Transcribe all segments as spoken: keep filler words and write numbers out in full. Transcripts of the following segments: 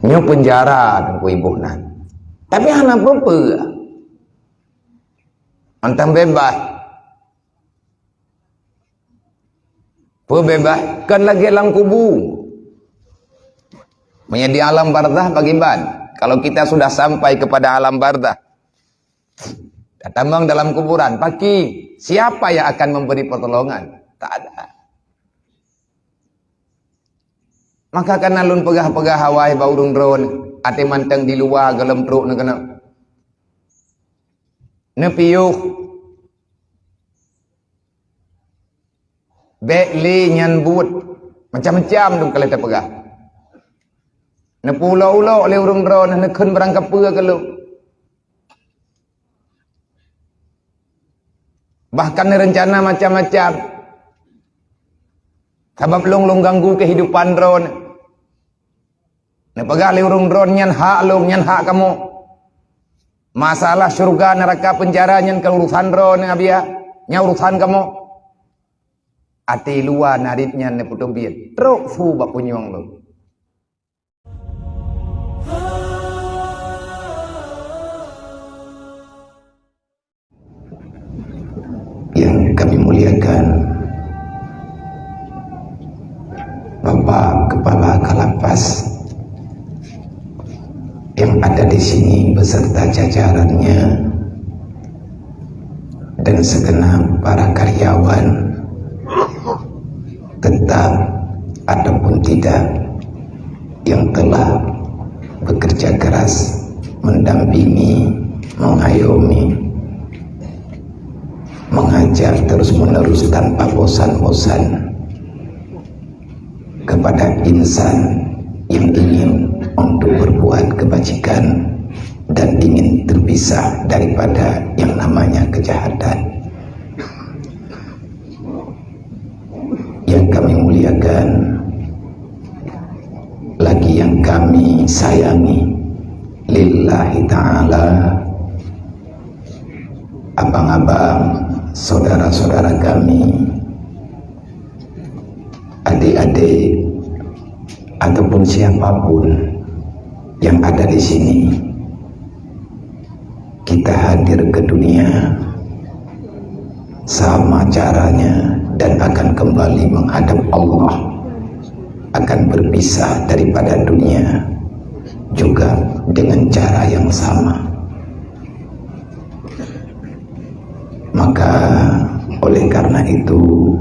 Nyoe peunjara Teungku Iboh nan. Tapi hana peue-peue. Mantong beubaih. Peubeubaih kon lagée lam kubu. Meunyoe di alam barzah bagaimana? Kalau kita sudah sampai kepada alam barzah, tatamong dalam kuburan, paki, siapa yang akan memberi pertolongan? Tak ada. Maka kana lôn peugah-peugah awai bak ureuëng droe, até mantong di luwa gohlom trok neukeuna. Neupiôh. Bék lé nyan buet, macam-macam dum ka lheueh teupeugah. Neupeuulok-ulok lé ureuëng droe, neukheun barang kapeue keu lôn. Bahkan neurencana macam-macam. Sabab lôn, lôn ganggu keuhidupan droe. Neupeugah lé ureuëng droe, nyan hak lôn, nyan hak kamoe. Masalah syeuruga, neuraka, peunjara nyan keu urusan droe, Abiya. Nyan urusan kamoe. Até luwa narit nyan neupeuteubiet, trok su bak punyueng lôn. Yang kami muliakan Bapak Kepala Kalapas yang ada di sini beserta jajarannya dan segenap para karyawan, tetap ataupun tidak, yang telah bekerja keras mendampingi, mengayomi, mengajar terus-menerus tanpa bosan-bosan kepada insan yang ingin untuk berbuat kebajikan dan ingin terpisah daripada yang namanya kejahatan. Yang kami muliakan, lagi yang kami sayangi, lillahi ta'ala, abang-abang, saudara-saudara kami, adik-adik, ataupun siapapun yang ada di sini, kita hadir ke dunia sama caranya dan akan kembali menghadap Allah, akan berpisah daripada dunia juga dengan cara yang sama. Maka oleh karena itu,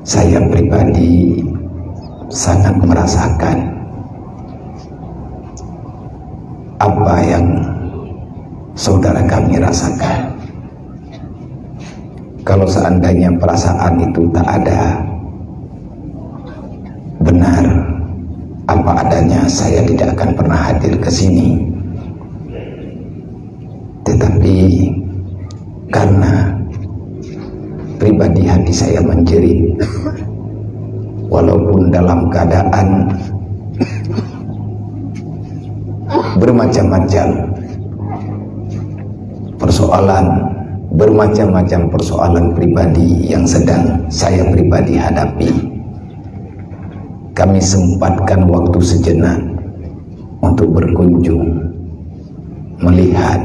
saya pribadi sangat merasakan apa yang saudara kami rasakan. Kalau seandainya perasaan itu tak ada, benar, apa adanya, saya tidak akan pernah hadir ke sini. Tetapi karena pribadi hati saya menjerit, walaupun dalam keadaan bermacam-macam persoalan, bermacam-macam persoalan pribadi yang sedang saya pribadi hadapi, kami sempatkan waktu sejenak untuk berkunjung, melihat,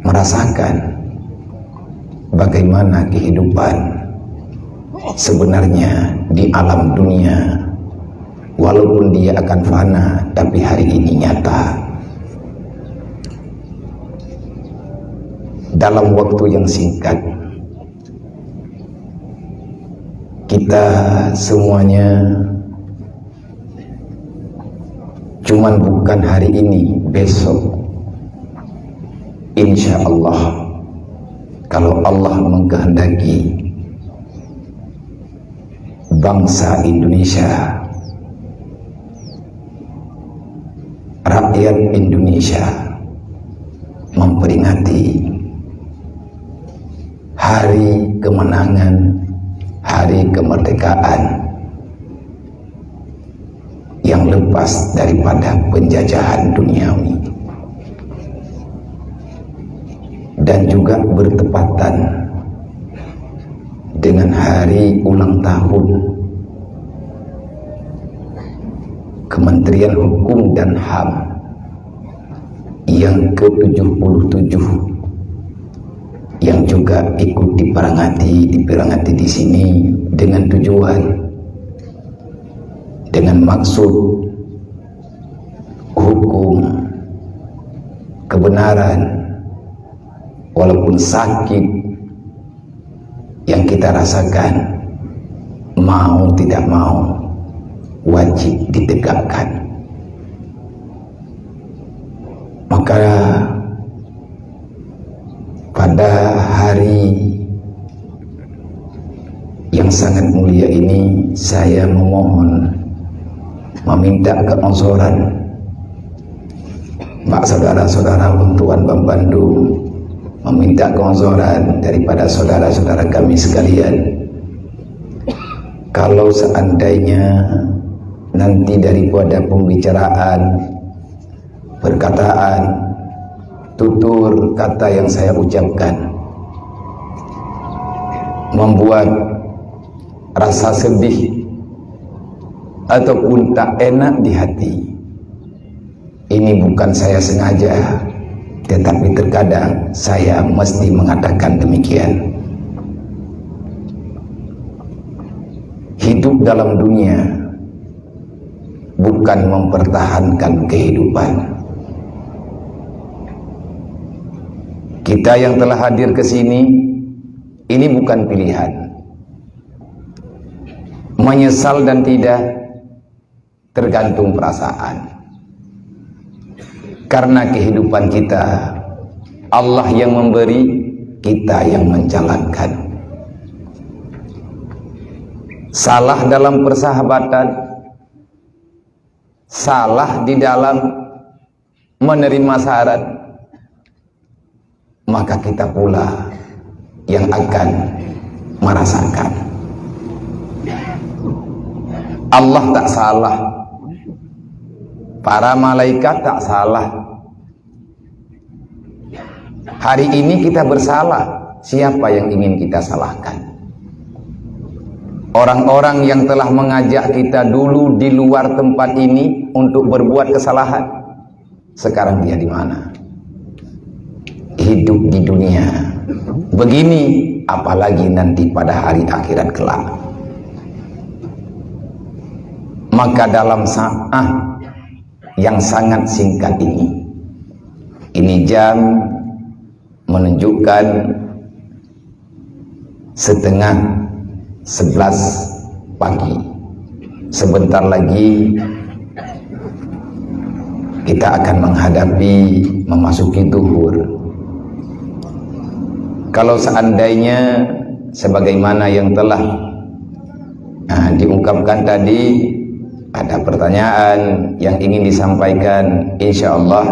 merasakan bagaimana kehidupan sebenarnya di alam dunia, walaupun dia akan fana, tapi hari ini nyata. Dalam waktu yang singkat, kita semuanya, cuman bukan hari ini, besok, insya Allah, kalau Allah mengkehendaki, bangsa Indonesia, rakyat Indonesia memperingati hari kemenangan, hari kemerdekaan yang lepas daripada penjajahan duniawi, dan juga bertepatan dengan hari ulang tahun Kementerian Hukum dan HAM yang ketujuh puluh tujuh yang juga ikut diperingati, diperingati di sini dengan tujuan, dengan maksud hukum, kebenaran, walaupun sakit yang kita rasakan, mau tidak mau, wajib ditegakkan. Maka pada hari yang sangat mulia ini, saya memohon, meminta keonsoran bak saudara-saudara bantuan bandum, meminta keonsoran daripada saudara-saudara kami sekalian. Kalau seandainya nanti daripada pembicaraan, perkataan, tutur kata yang saya ucapkan membuat rasa sedih ataupun tak enak di hati, ini bukan saya sengaja, tetapi terkadang saya mesti mengatakan demikian. Hidup dalam dunia bukan mempertahankan kehidupan. Kita yang telah hadir ke sini, ini bukan pilihan. Menyesal dan tidak, tergantung perasaan. Karena kehidupan kita, Allah yang memberi, kita yang menjalankan. Salah dalam persahabatan, salah di dalam menerima syarat, maka kita pula yang akan merasakan. Allah tak salah, para malaikat tak salah. Hari ini kita bersalah, siapa yang ingin kita salahkan? Orang-orang yang telah mengajak kita dulu di luar tempat ini untuk berbuat kesalahan, sekarang dia di mana? Hidup di dunia begini, apalagi nanti pada hari akhirat kelak. Maka dalam saat yang sangat singkat ini, ini jam menunjukkan setengah sebelas pagi. Sebentar lagi kita akan menghadapi, memasuki zuhur. Kalau seandainya sebagaimana yang telah, ah, diungkapkan tadi, ada pertanyaan yang ingin disampaikan, insya Allah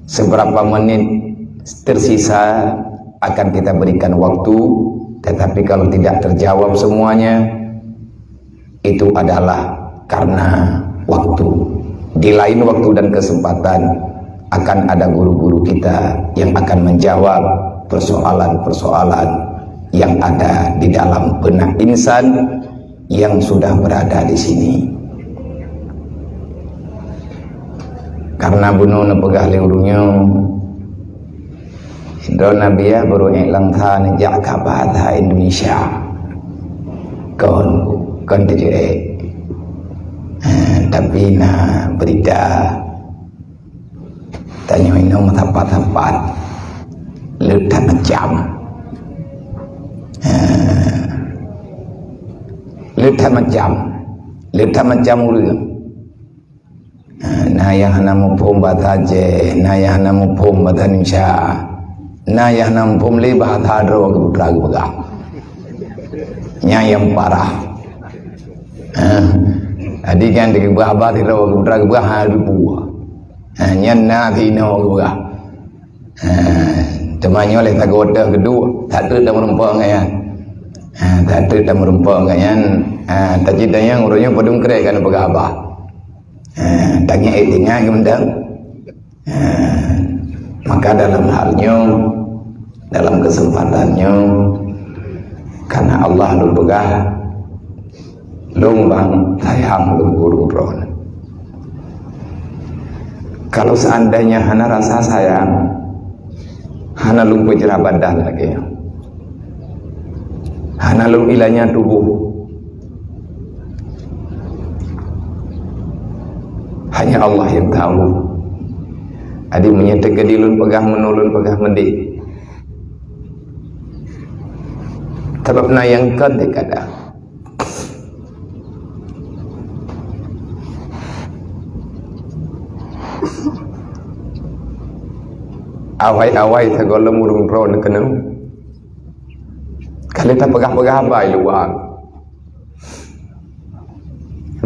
seberapa menit tersisa akan kita berikan waktu, tetapi kalau tidak terjawab semuanya, itu adalah karena waktu. Di lain waktu dan kesempatan akan ada guru-guru kita yang akan menjawab persoalan-persoalan yang ada di dalam benak insan yang sudah berada di sini. Karena bunoe neupeugah lé ureuëng nyoe, droe Nabiah baru ék langkah neujak ka bahasa Indonesia. Kon, kon tujuh ék. Eh, tapi na berita tanyoe inong sapat-sapat. Le that macam. Eh, le that macam. Le that macam ureuëng. Eh, na nyang hana muphom bahasa Aceh, na nyang hana muphom bahasa Indonesia, na nyang hana muphom lé bahasa droe geupeugah geupeugah. Nyan nyang parah. Eh, jadi kan digeubah-bah sidroe geupeugah geupeugah hana teupeue. Eh, nyan na sinoe geupeugah. Ha, teuma nyoe lé sagoe teuh geuduek, that treuk tameurumpok ngon nyan. Ha, that treuk tameurumpok ngon nyan. Ha, tacit tanyong ureuëng nyoe padum krek ka neupeugah haba. Ha, tangieng ék teuingat keu mantong. Ha, maka dalam hal nyoe, dalam kesempatan nyoe, karena Allah lôn peugah, lôn bang sayang lôn guru droeneuh. Kalau seandainya hana rasa sayang, hana lôn peujra badan lagée nyoe. Hana lôn ilanya tuboh. Hanya Allah yang tahu. Adik meunyoe teukeudi lôn peugah meunoe, lôn peugah meudeh. Sabab na nyang kon teuh kadang. Awai-awai sigohlom ureuëng droeneuh keunoe. Ka lheueh tapeugah-peugah haba i luwa.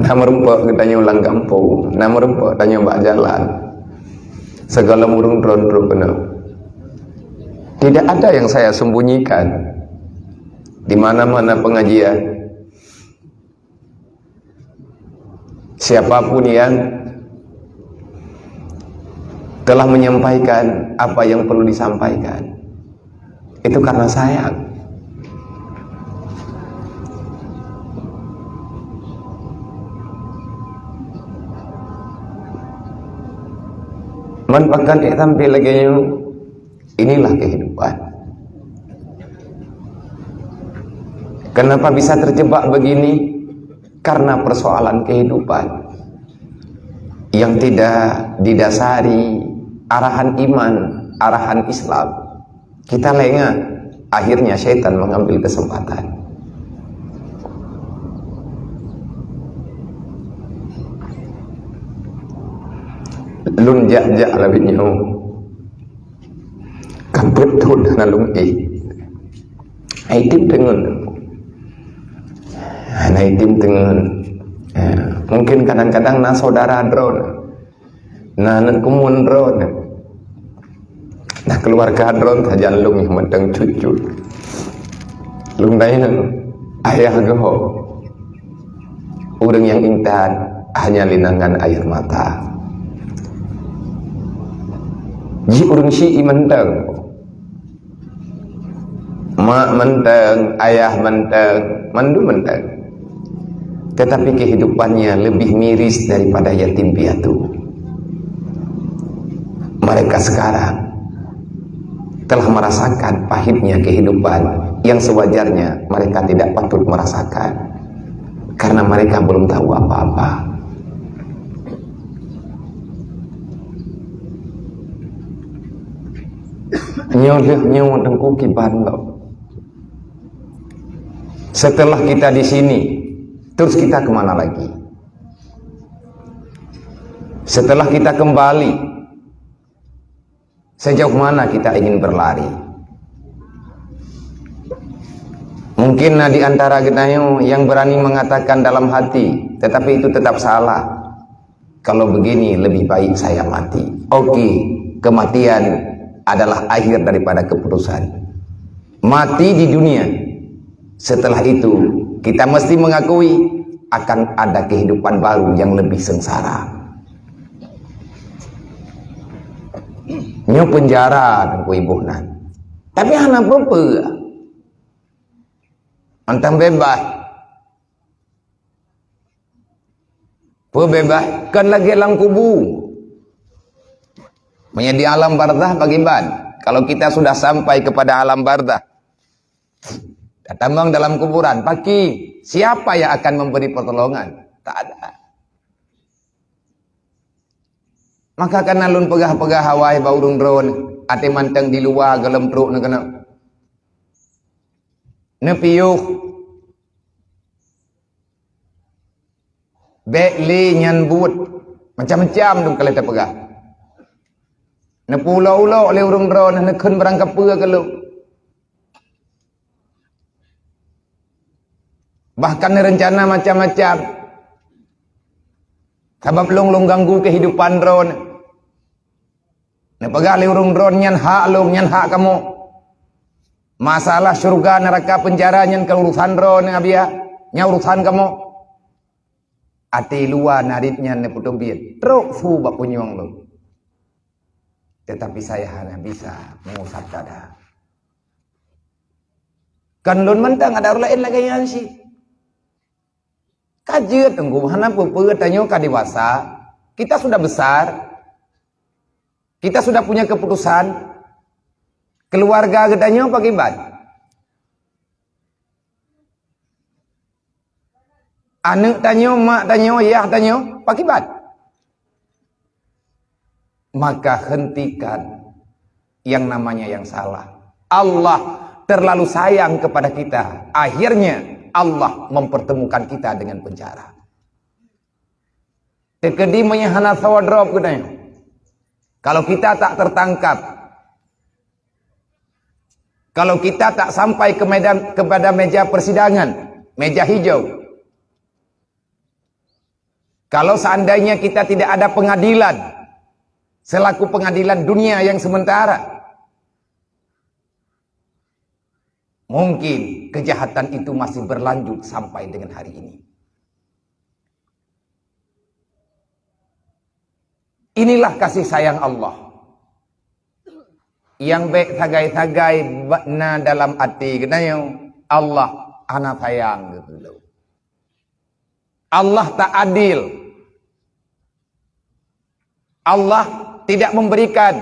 Na meureumpok geutanyoe lam gampông, na meureumpok tanyoe bak jalan. Sigohlom ureuëng droeneuh keunoe. Tidak ada yang saya sembunyikan. Di mana-mana pengajian, siapapun yang telah menyampaikan apa yang perlu disampaikan, itu karena sayang. Man pakan ék sampai lagée nyoe, inilah kehidupan. Kenapa bisa terjebak begini? Karena persoalan kehidupan yang tidak didasari arahan iman, arahan Islam. Kita lengah, akhirnya syaitan mengambil kesempatan. Lôn jak-jak lawét nyoe. Ka peuet thon hana lôn éh. Hana item teungeut. Hana item teungeut. Ya, mungkin kadang-kadang na saudara droeneuh, na aneuk keumuen droeneuh, na keuluwarga droeneuh sajan lôn nyang mantong cut-cut. Lôn tanyong, ayah gob. Ureuëng nyang intat hanya linangan air mata. Jih ureuëng syiek mantong. Mak mantong, ayah mantong, mandum mantong. Tetapi kehidupannya lebih miris daripada yatim piatu. Mereka sekarang telah merasakan pahitnya kehidupan yang sewajarnya mereka tidak patut merasakan, karena mereka belum tahu apa-apa. Nyoe lheueh nyoe Teungku kiban lom. Setelah kita di sini, terus kita kemana lagi? Setelah kita kembali, sejauh mana kita ingin berlari? Mungkin na di antara geutanyoe yang berani mengatakan dalam hati, tetapi itu tetap salah. Kalau begini, lebih baik saya mati. Oke, kematian adalah akhir daripada keputusan. Mati di dunia. Setelah itu, kita mesti mengakui akan ada kehidupan baru yang lebih sengsara. Nyoe penjara Teungku Iboh nan. Tapi hana peue-peue. Mantong bebas. Peue bebas? Kan lagée lam kubu. Meunyoe di alam barzah bagaimana? Kalau kita sudah sampai kepada alam barzah, tatamong dalam kuburan, paki, siapa yang akan memberi pertolongan? Tak ada. Maka kana lôn peugah-peugah awai bak ureuëng droeneuh, até mantong di luwa gohlom trok neuh keunoe. Neupiôh. Bék lé nyan buet, macam-macam dum ka lheueh tapeugah. Neupeuulok-ulok lé ureuëng droeneuh, neukheun barang kapeue keu lôn. Bahkan neureuncana macam-macam. Sabab lôn, lôn ganggu keuhidupan droeneuh. Neupeugah lé ureuëng droeneuh, nyan hak lôn, nyan hak kamoe. Masalah syeuruga, neuraka, peunjara nyan keu urusan droeneuh, Abiya. Nyan urusan kamoe. Até luwa narit nyan neupeuteubiet, trok su bak punyueng lôn. Tetapi saya hana bisa mengusap dada. Kan lôn mantong, ada ureuëng laén lagée nyan cit. Ka jeuet Teungku, hana peue-peue, tanyoe ka dewasa, kita sudah besar. Kita sudah punya keputusan, keluarga geutanyoe pakriban? Aneuk tanyoe, mak tanyoe, yah tanyoe pakriban? Maka hentikan yang namanya yang salah. Allah terlalu sayang kepada kita. Akhirnya Allah mempertemukan kita dengan penjara. Teukeudi meunyoe hana sawadrob geutanyoe. Kalau kita tak tertangkap, kalau kita tak sampai ke medan, kepada meja persidangan, meja hijau, kalau seandainya kita tidak ada pengadilan selaku pengadilan dunia yang sementara, mungkin kejahatan itu masih berlanjut sampai dengan hari ini. Inilah kasih sayang Allah. Nyang bék sagai-sagai na dalam até geutanyoe, Allah hana sayang keu ulôn. Allah tak adil. Allah tidak memberikan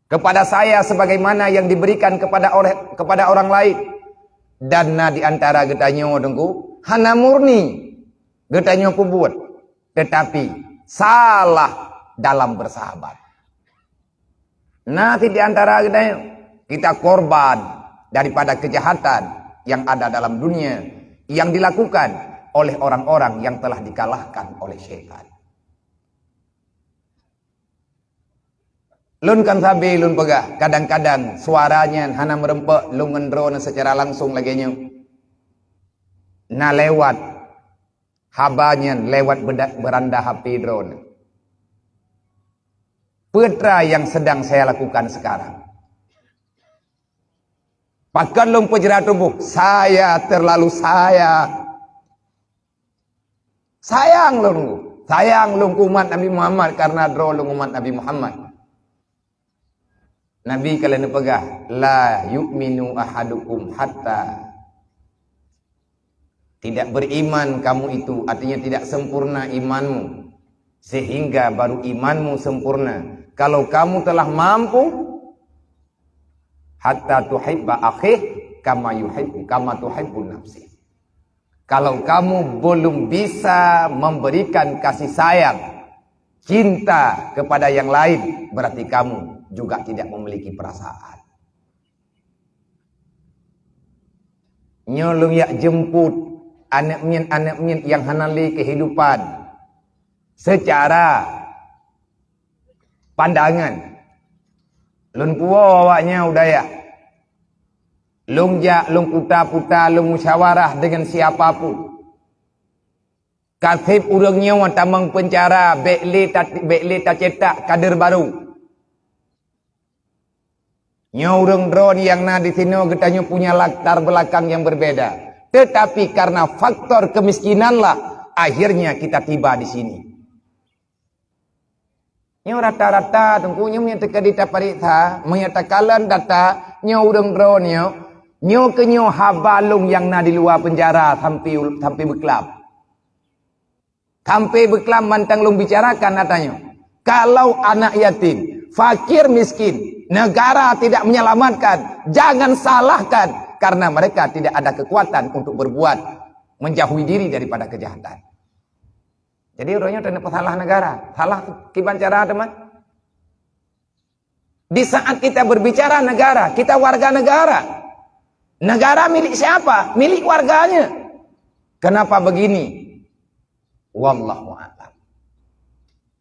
kepada saya sebagaimana yang diberikan kepada oleh, kepada orang lain. Dan na di antara geutanyoe, Teungku, hana murni geutanyoe peubuet, tetapi salah dalam bersahabat. Na cit di antara geutanyoe, kita korban daripada kejahatan yang ada dalam dunia yang dilakukan oleh orang-orang yang telah dikalahkan oleh syaitan. Lôn kan sabe lôn peugah, kadang-kadang suara nyan hana meureumpok lôn ngon droeneuh secara langsung lagée nyoe. Na lewat haba nyan lewat beda-, beuranda H P droeneuh. Peue teuma nyang sedang saya lakukan sekarang? Pakon lôn peujeurah tuboh? Saya terlalu sayang. Sayang lôn, sayang lôn keu umat Nabi Muhammad karena droe lôn umat Nabi Muhammad. Nabi ka lheueh neupeugah, "La yu'minu ahadukum hatta." Tidak beriman kamu itu, artinya tidak sempurna imanmu, sehingga baru imanmu sempurna. Kalau kamu telah mampu, hatta tuhibba akhih kama yuhibbu, kama tuhibbu nafsi. Kalau kamu belum bisa memberikan kasih sayang, cinta kepada yang lain, berarti kamu juga tidak memiliki perasaan. Nyoe lôn jak jemput aneuk miet-aneuk miet nyang hana lé kehidupan secara pandangan. Lôn puwoe awaknyan u dayah. Lôn jak, lôn puta-puta, lôn musyawarah dengan siapa pun. Ka seb ureuëng nyoe tamong peunjara, bék lé ta-, bék lé tacetak kader barô. Nyoe ureuëng droe nyang na disinoe geutanyoe punya latar belakang yang berbeda. Tetapi karena faktor kemiskinanlah akhirnya kita tiba di sini. Nyoe rata-rata, Teungku, nyoe meunyoe teuka dita pareksa, meunyoe takalon data, nyoe ureuëng droe nyoe, nyoe keuh nyoe haba lôn nyang na di luwa peunjara sampai, sampai beuklam. Sampai beuklam mantong lôn bicarakan ata nyoe. Kalau anak yatim, fakir miskin, negara tidak menyelamatkan, jangan salahkan karena mereka tidak ada kekuatan untuk berbuat menjauhi diri daripada kejahatan. Jadi, uroe nyoe taneuk peusalah negara. Salah kiban cara teuma? Di saat kita berbicara negara, kita warga negara. Negara milik siapa? Milik warganya. Kenapa begini? Wallahu a'lam.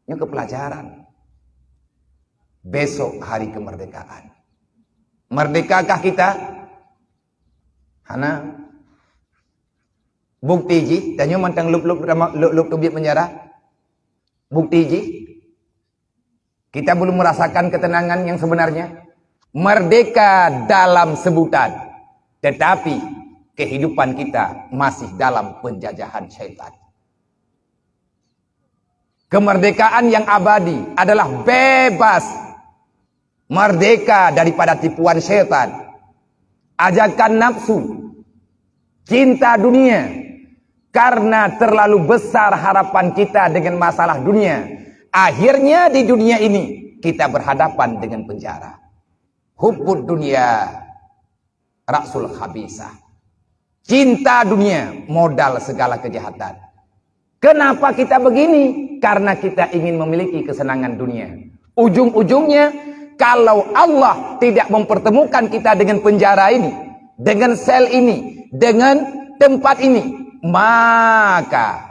Ini kepelajaran. Besok hari kemerdekaan. Merdekakah kita? Hana. Bukti jih, tanyoe mantong lôb-lôb, lôb-lôb teubiet penjara. Bukti jih, kita belum merasakan ketenangan yang sebenarnya. Merdeka dalam sebutan, tetapi kehidupan kita masih dalam penjajahan syaitan. Kemerdekaan yang abadi adalah bebas, merdeka daripada tipuan setan, ajakan nafsu, cinta dunia. Karena terlalu besar harapan kita dengan masalah dunia, akhirnya di dunia ini kita berhadapan dengan penjara. Hubbud dunya ra'sul khabisah. Cinta dunia modal segala kejahatan. Kenapa kita begini? Karena kita ingin memiliki kesenangan dunia. Ujung-ujungnya, kalau Allah tidak mempertemukan kita dengan penjara ini, dengan sel ini, dengan tempat ini, maka,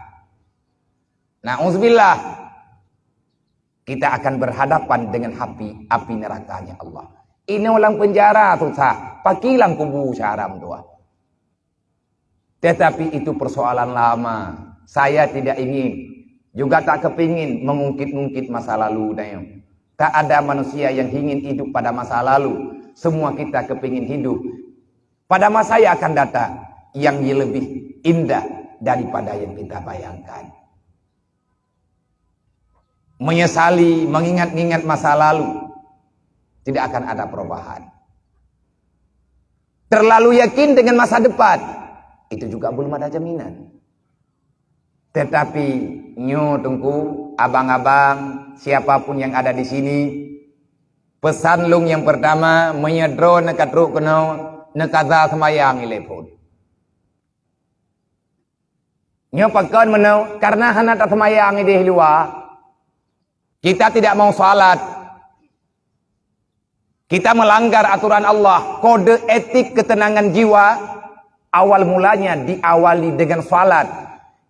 na'udzubillah, kita akan berhadapan dengan api, api nerakanya Allah. Inoe lam penjara susah, pakri lam kubu syahram tuah. Tetapi itu persoalan lama. Saya tidak ingin, juga tak kepingin mengungkit-ungkit masa lalu, Dayang. Tak ada manusia yang ingin hidup pada masa lalu. Semua kita kepingin hidup pada masa yang akan datang, yang lebih indah daripada yang kita bayangkan. Menyesali, mengingat-ingat masa lalu, tidak akan ada perubahan. Terlalu yakin dengan masa depan, itu juga belum ada jaminan. Tetapi nyoe, Teungku, abang-abang, siapapun yang ada di sini, pesan lôn nyang pertama, meunyoe droe neuka trok keunoe, neukaza seumayang ilée phon. Nyoe pakon meunoe, karena hana taseumayang ideh luwa. Kita tidak mau salat. Kita melanggar aturan Allah, kode etik ketenangan jiwa awal mulanya diawali dengan salat.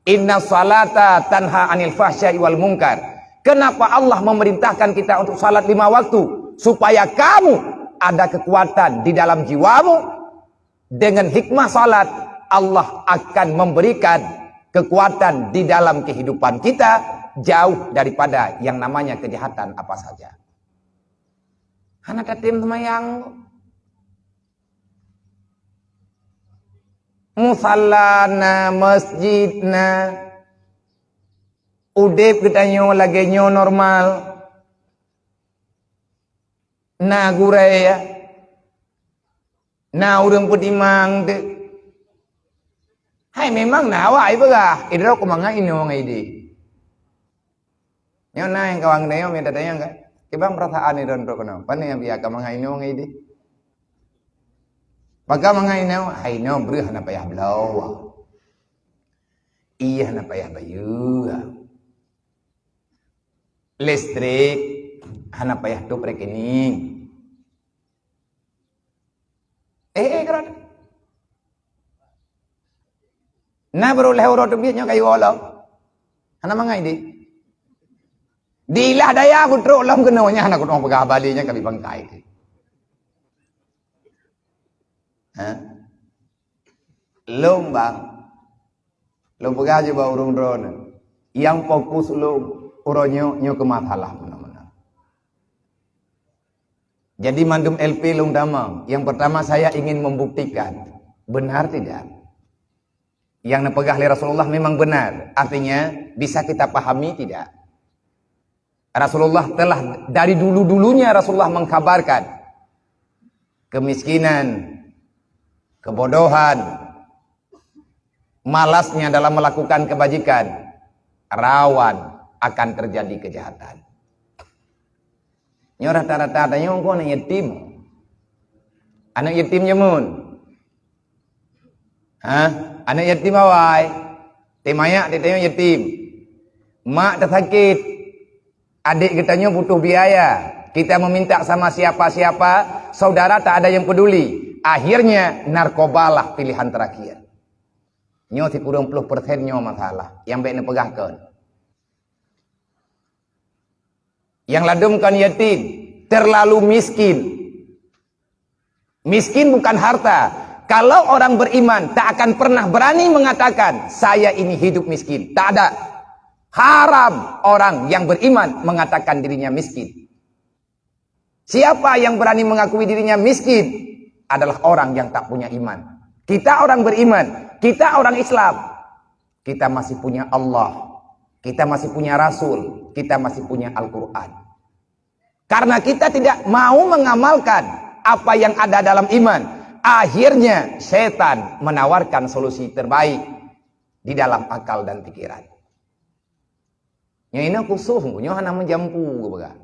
Inna salata tanha anil fahsya'i wal munkar. Kenapa Allah memerintahkan kita untuk salat lima waktu? Supaya kamu ada kekuatan di dalam jiwamu. Dengan hikmah salat, Allah akan memberikan kekuatan di dalam kehidupan kita jauh daripada yang namanya kejahatan apa saja. Hana tatem seumayang. Musalla na, masjid na, udeb geutanyoe lagée nyoe normal. Na gurée, ya. Na ureuëng peutimang teuh. Hai memang na awak ai peugah, idroe keu mangat inoe ngon ideh. Nyoe na nyang kawan geutanyoe mita tanyong ka. Kiban peurasaan idroe trok keunoe. Pane nyang biasa ka mangat inoe ngon ideh. Pakon mangat inoe, hai inoe breuh hana payah bloe. Ié hana payah bayeue. Listrik hana payah tôb rekening. Eh, eh, keurot. Na beurulée uroe teubiet nyoe kayu lom. Hana mangai di. Di ilah daya kutrok lom keunoe nyan hana kunoe peugah bali nyan ka bi bangkai. Ha? Lom bang. Lôn peugah jeuet bak ureuëng droeneuh, nyang fokus lôn uroe nyoe, nyoe keuh masalah meunan-meunan. Jadi mandum L P lôn tamong. Yang pertama saya ingin membuktikan, benar tidak? Yang neupeugah lé Rasulullah memang benar. Artinya, bisa kita pahami tidak? Rasulullah telah dari dulu-dulunya Rasulullah mengkhabarkan kemiskinan, kebodohan, malasnya dalam melakukan kebajikan, rawan akan terjadi kejahatan. Nyoe rata-rata tanyoe kon aneuk yatim. Aneuk yatim jameun. Hah? Aneuk yatim awai. Teumayak di tanyoe yatim. Mak tersakit. Adik geutanyoe butuh biaya. Kita meminta sama siapa-siapa, saudara tak ada yang peduli. Akhirnya narkobalah pilihan terakhir. Nyoe sikureueng ploh persen nyoe masalah nyang bék neupeugah kon. Nyang ladum kon yatim, terlalu miskin. Miskin bukan harta. Kalau orang beriman tak akan pernah berani mengatakan, "Saya ini hidup miskin." Tak ada. Haram orang yang beriman mengatakan dirinya miskin. Siapa yang berani mengakui dirinya miskin adalah orang yang tak punya iman. Kita orang beriman, kita orang Islam. Kita masih punya Allah, kita masih punya Rasul, kita masih punya Al-Quran. Karena kita tidak mau mengamalkan apa yang ada dalam iman, akhirnya setan menawarkan solusi terbaik di dalam akal dan pikiran. Nyoe inoe khusoh, nyoe hana meujampu geupeugah.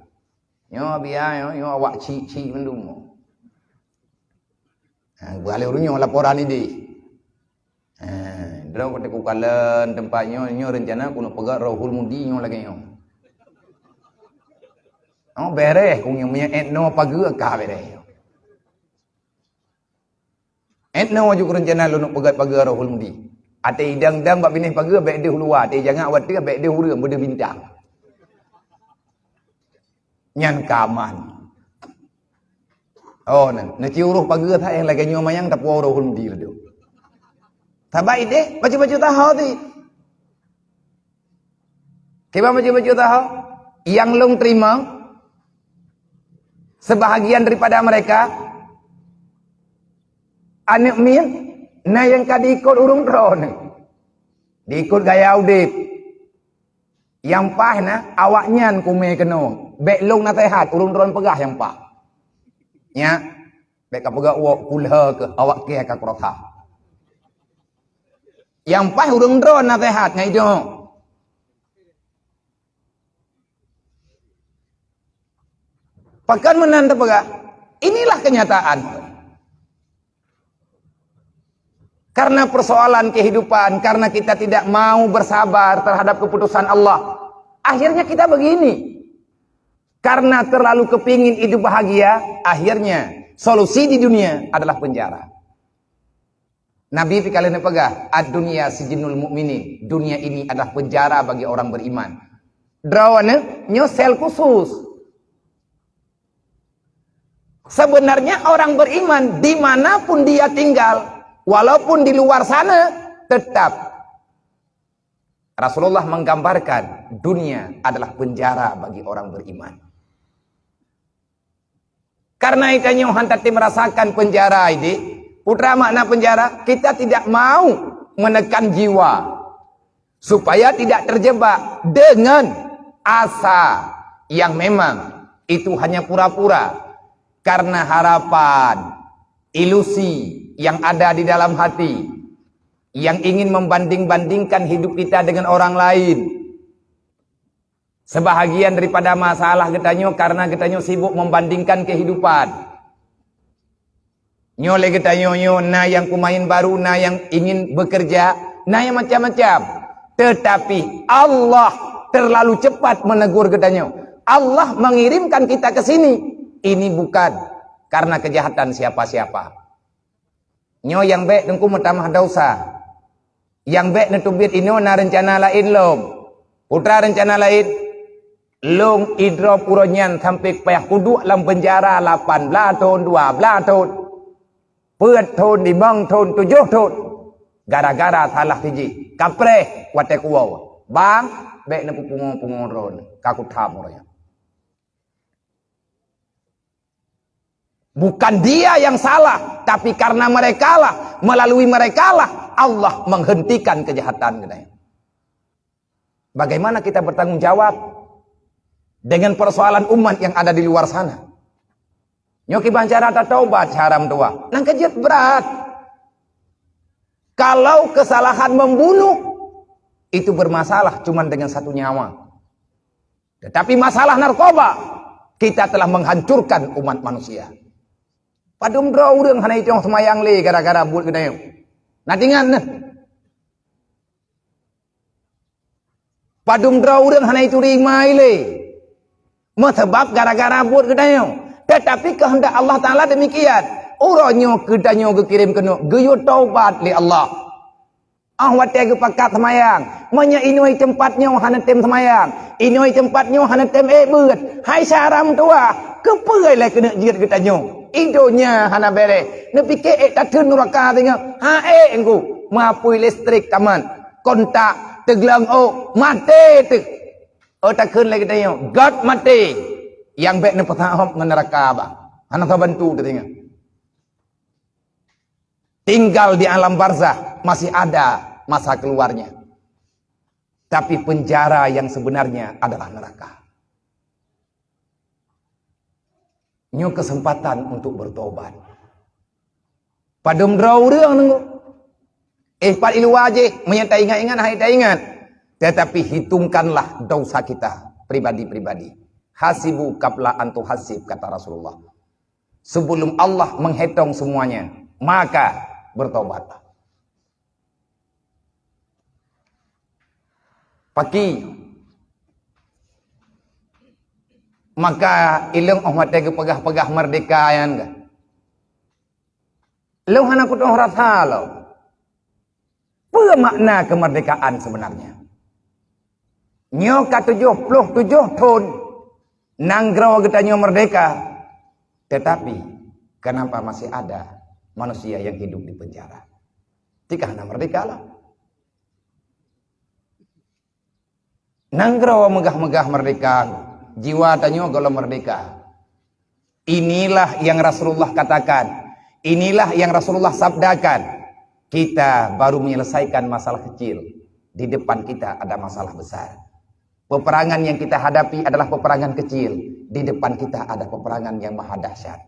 Nyoe biasa nyoe, nyoe awak cik-cik mandum. Ha, beualèh ureueng nyoe laporan idéh. Ha, droe ka teuka kalon teumpat nyoe, nyoe rencana keuneuk peugah Rohul Mudi nyoe lagèe nyoe. Oh, bèrèh keu nyoe, meunyoe èt noe pageue ka bèrèh. Èt noe ju rencana lôn peugah pageue Rohul Mudi. Até idang-dang bak binéh pageue bèk deuh luwa, até jangak watèe bèk deuh ureueng, beudeuh bintang. Nyan ka aman. Oh, na, na ci uroh pageue that nyang lagèe nyoe manyang tapuwoe Rohul Mudi laju. Sabab idéh bacut-bacut taho ti. Kiban bacut-bacut taho, nyang lôn teurimong, sebahagian daripada mereka, aneuk miet, na nyang ka diikot ureueng droeneuh. Diikot gaya udép. Nyang paih na, awaknyan kumé keunoe. Bèk lôn naseuhat, ureueng droeneuh peugah nyang paih. Nyak, bèk ka peugah uwok kulheuh keuh, awak kèe ka kurosa. Nyang paih ureueng droeneuh naseuhat ngai jok. Pakon meunan teupeugah? Inilah kenyataan. Karena persoalan kehidupan, karena kita tidak mau bersabar terhadap keputusan Allah, akhirnya kita begini. Karena terlalu kepingin hidup bahagia, akhirnya solusi di dunia adalah penjara. Nabi pih ka lheueh neupeugah, "Ad-dunya sijnul mu'minin." Dunia ini adalah penjara bagi orang beriman. Droeneuh nyoe sel khusus. Sebenarnya orang beriman dimanapun dia tinggal, walaupun di luar sana, tetap Rasulullah menggambarkan dunia adalah penjara bagi orang beriman. Karena geutanyoe han tatem merasakan penjara idéh, peue makna penjara? Kita tidak mau menekan jiwa supaya tidak terjebak dengan asa yang memang itu hanya pura-pura, karena harapan, ilusi yang ada di dalam hati, yang ingin membanding-bandingkan hidup kita dengan orang lain. Sebahagian daripada masalah geutanyoe karena geutanyoe sibuk membandingkan kehidupan. Nyoe lé geutanyoe nyoe, na nyang pemain baru, na nyang ingin bekerja, na nyang macam-macam. Tetapi Allah terlalu cepat menegur geutanyoe. Allah mengirimkan kita ke sini. Ini bukan karena kejahatan siapa-siapa. Nyoe nyang bèk teungku meutamah desya. Nyang bèk neuteubiet inoe na reuncana laén lom. Peue rencana laén? Lôn idrob uroe nyan sampoe payah kuduek lam peunjara lapan blaih thon, dua blaih thon, peuet thon, limong thon, tujoh thon. Gara-gara salah sijih. Kapreh watèe kuwoe. Bang, bèk neupeupungo-pungo droeneuh. Ka kutham uroe nyan. Bukan dia yang salah, tapi karena merekalah, melalui merekalah, Allah menghentikan kejahatan geutanyoe. Bagaimana kita bertanggung jawab dengan persoalan umat yang ada di luar sana? Nyoe kiban cara tataubat, cara meutuwah. Nang keujeuet brat. Kalau kesalahan membunuh, itu bermasalah cuman dengan satu nyawa. Tetapi masalah narkoba, kita telah menghancurkan umat manusia. Padum droe ureueng hana itong seumayang lé gara-gara buet geutanyoe. Na teuingat neuh. Padum droe ureueng hana ituri mai lé. Meusabab gara-gara buet geutanyoe. Tetapi kehendak Allah Taala demikian. Uroe nyoe geutanyoe geukirém keunoe, geuyue taubat lé Allah. Ah, watèe geupakat seumayang, meunyoe inong teumpat nyoe hana tem seumayang, inong teumpat nyoe hana tem ék beuet, hai syara meutuwah, keupeue lé keuneuk jeuet geutanyoe? Idonya hana bèrèh, neupike ék tatheun nuraka singoh, ha ék engku, meuapui listrik tamat, kontak teugleueng ôk, maté teuh. Oh, takheun lé geutanyoe, göt maté, nyang bèk neupeusahom ngon nuraka bah. Hana sabantu teuh singoh. Tinggal di alam barzakh masih ada masa keluarnya. Tapi penjara yang sebenarnya adalah neraka. Nyoe kesempatan untuk bertobat. Padum droe ureueng nunggu. Eh, pat iluwa jih, meunyoe taingat-ingat, hai taingat. Tetapi hitungkanlah dosa kita pribadi-pribadi. "Hasibu qabla an tuhasib," kata Rasulullah. Sebelum Allah menghitung semuanya, maka bertobatlah. Paki. Maka ilong oh watèe geupeugah-peugah merdeka nyan ka. Lôn hana kutoh rasa lom. Peue makna kemerdekaan sebenarnya? Nyoe ka tujoh ploh tujoh thon nanggroe geutanyoe merdeka, tetapi kenapa masih ada manusia yang hidup di penjara? Tika hana merdeka lah. Nanggroe meugah-meugah merdeka, jiwa tanyoe gohlom merdeka. Inilah yang Rasulullah katakan, inilah yang Rasulullah sabdakan. Kita baru menyelesaikan masalah kecil, di depan kita ada masalah besar. Peperangan yang kita hadapi adalah peperangan kecil, di depan kita ada peperangan yang maha dahsyat.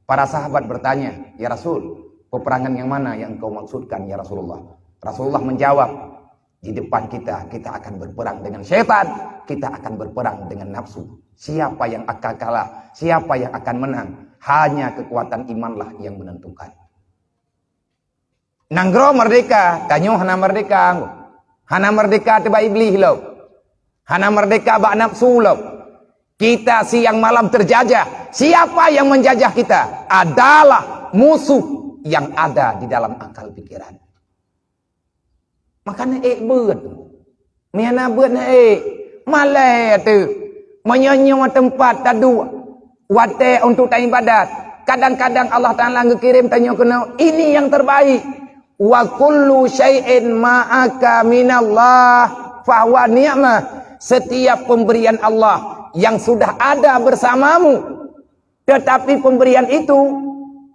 Para sahabat bertanya, "Ya Rasul, peperangan yang mana yang engkau maksudkan, ya Rasulullah?" Rasulullah menjawab, "Di depan kita, kita akan berperang dengan setan, kita akan berperang dengan nafsu. Siapa yang akan kalah, siapa yang akan menang, hanya kekuatan imanlah yang menentukan." Nanggroe merdeka, tanyoe hana merdeka. Hana merdeka teuh bak Iblih lom. Hana merdeka bak nafsu lom. Kita siang malam terjajah. Siapa yang menjajah kita? Adalah musuh yang ada di dalam akal pikiran. Makanya ék beuet. Meunyo na beuet na ék, malèe ateueh. Meunyo nyoe teumpat taduek watèe untuk taibadat, kadang-kadang Allah Taala geukirém tanyoe keunoe, ini yang terbaik. "Wa kullu syai'in ma'aka minallah fahuwa ni'mah." Setiap pemberian Allah yang sudah ada bersamamu, tetapi pemberian itu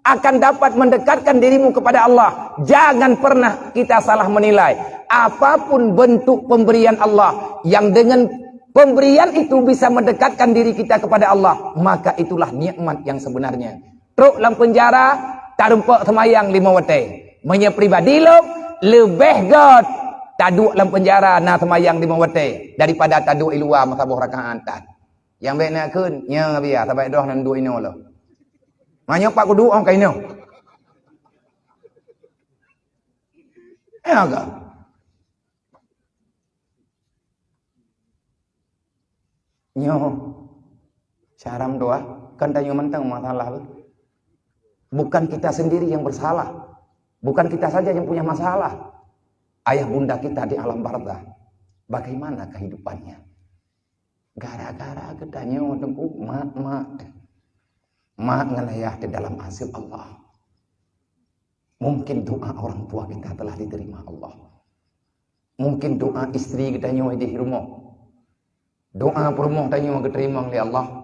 akan dapat mendekatkan dirimu kepada Allah. Jangan pernah kita salah menilai. Apapun bentuk pemberian Allah yang dengan pemberian itu bisa mendekatkan diri kita kepada Allah, maka itulah nikmat yang sebenarnya. Trok lam penjara, tarumpok seumayang limong watèe. Meunyoe pribadi lôn, leubeh göt taduek lam penjara na seumayang limong watèe daripada taduek i luwa meusaboh rakaat tan. Nyang bèk neukheun, nyang biasa bèk droe nan duek inoe lom. Meunyoe pat kuduek ong ka inoe. Eh, agak. Nyoe, syaram doa, kan tanyoe mantong masalah tu. Bukan kita sendiri yang bersalah. Bukan kita saja yang punya masalah. Ayah bunda kita di alam barzah, bagaimana kehidupannya? Gara-gara geutanyoe teungku, mak-mak, mak ngon ayah di dalam azeub Allah. Mungkin doa orang tua kita telah diterima Allah. Mungkin doa istri geutanyoe di rumoh. Doa peurumoh tanyoe geuteurimong lé Allah.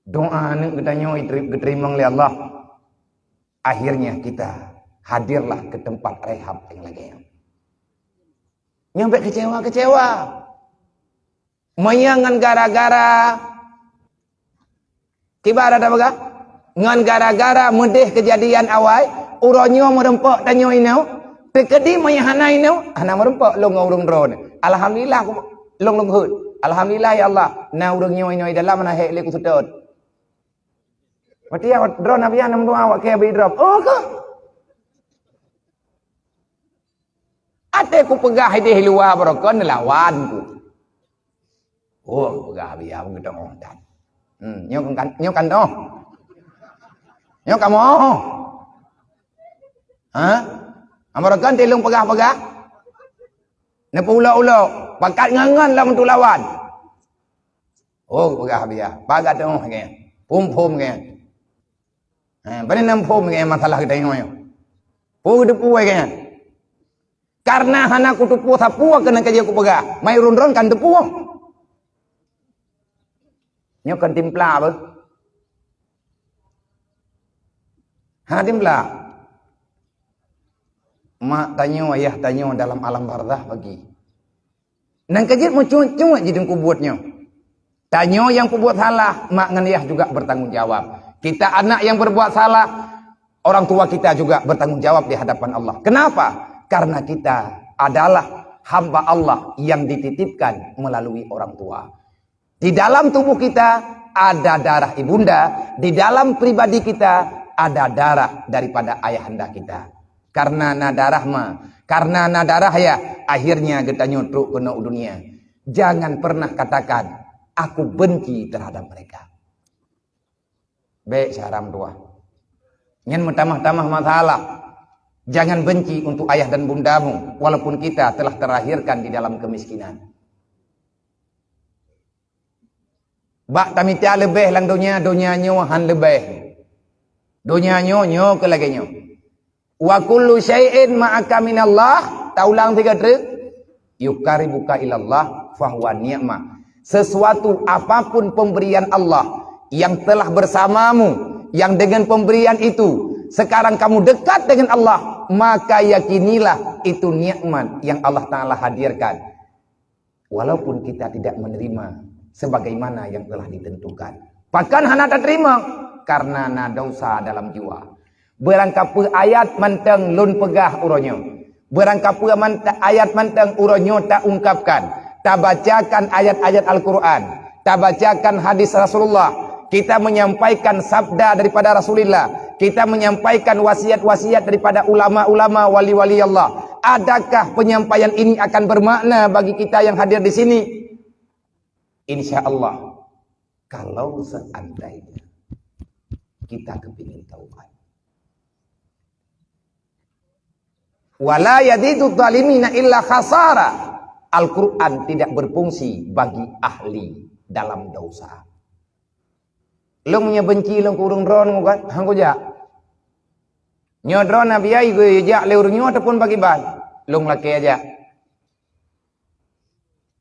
Doa aneuk geutanyoe geuteurimong lé Allah. Akhirnya kita hadirlah ke tempat rehab yang lagèe nyan. Nyang bèk kecewa-kecewa. Meunyoe ngon gara-gara, kiban ata peugah, ngon gara-gara meudeh keujadian awai, uroe nyoe meurumpok tanyoe inoe, teukeudi meunyoe hana inoe, hana meurumpok lôn ngon ureueng droeneuh. Alhamdulillah, lôn lôn heuet. Alhamdulillah ya Allah, na ureueng nyoe inoe di dalam hana hék lé kuseutôt. Berarti ya, droeneuh Nabi Adam dua awak kaya beri drop. Oh, keuh. Até kupeugah idéh luwa barokon neulawan ku. Oh, kupeugah biya beutôi tan. Hmm, nyoe kan, nyoe kan noh. Nyoe kamoe. Ha? Barokon tilung peugah-peugah. Neupeuulok-ulok, pakat ngon-ngon lam teulawan. Oh, peugah biya. Pagat teungoh nyan. Phom-phom nyan. Ha, bani nam phom nyan masalah geutanyoe nyoe. Peue teupeu nyan? Karena hana kuteupeu sapeue keunan ka jeuet kupeugah. Mai ureueng droen kan teupeu. Nyoe kan timpla beuh. Hana timpla. Mak tanyoe, ayah tanyoe dalam alam barzah bagi. Nang ka jeuet meucuet-cuet jih teungku buet nyoe. Tanyoe nyang peubuet salah, mak ngon ayah juga bertanggung jawab. Kita anak yang berbuat salah, orang tua kita juga bertanggung jawab di hadapan Allah. Kenapa? Karena kita adalah hamba Allah yang dititipkan melalui orang tua. Di dalam tubuh kita, Ada darah ibunda, di dalam pribadi kita ada darah daripada ayahanda kita. Karena na darah ma, karena na darah ya, akhirnya geutanyoe trok keunoe u dunia. Jangan pernah katakan, "Aku benci terhadap mereka." Bék saram tuah. Nyan meutamah-tamah masalah. Jangan benci untuk ayah dan bundamu, walaupun kita telah terlahirkan di dalam kemiskinan. Bak tamita leubeh lam donya, donya nyoe han leubeh. Donya nyoe, nyoe keu lagée nyoe. "Wa kullu syai'in ma'aka minallah," taulang sigoe treuk, "yuqarribuka ilallah fahuwa ni'mah." Sesuatu apapun pemberian Allah yang telah bersamamu, yang dengan pemberian itu sekarang kamu dekat dengan Allah, maka yakinilah itu nikmat yang Allah Ta'ala hadirkan. Walaupun kita tidak menerima sebagaimana yang telah ditentukan. Pakon hana taterima? Karena na dosa dalam jiwa. Beurangkapeue ayat mantong lôn peugah uroe nyoe. Beurangkapeue mant-, ayat mantong uroe nyoe taungkapkan. Tabacakan ayat-ayat Al-Quran. Tabacakan hadis Rasulullah. Kita menyampaikan sabda daripada Rasulullah. Kita menyampaikan wasiat-wasiat daripada ulama-ulama, wali-wali Allah. Adakah penyampaian ini akan bermakna bagi kita yang hadir di sini? Insya Allah, kalau seandainya kita kepingin taubat. "Wala yazidu zalimina illa khasara." Al-Quran tidak berfungsi bagi ahli dalam dosa. Lôn meunyoe benci lôn keu ureuëng droe nyoe kan, han kujak. Nyoe droe na biaya geujak lé ureuëng nyoe ataupun bagi ban, lôn lakée jak.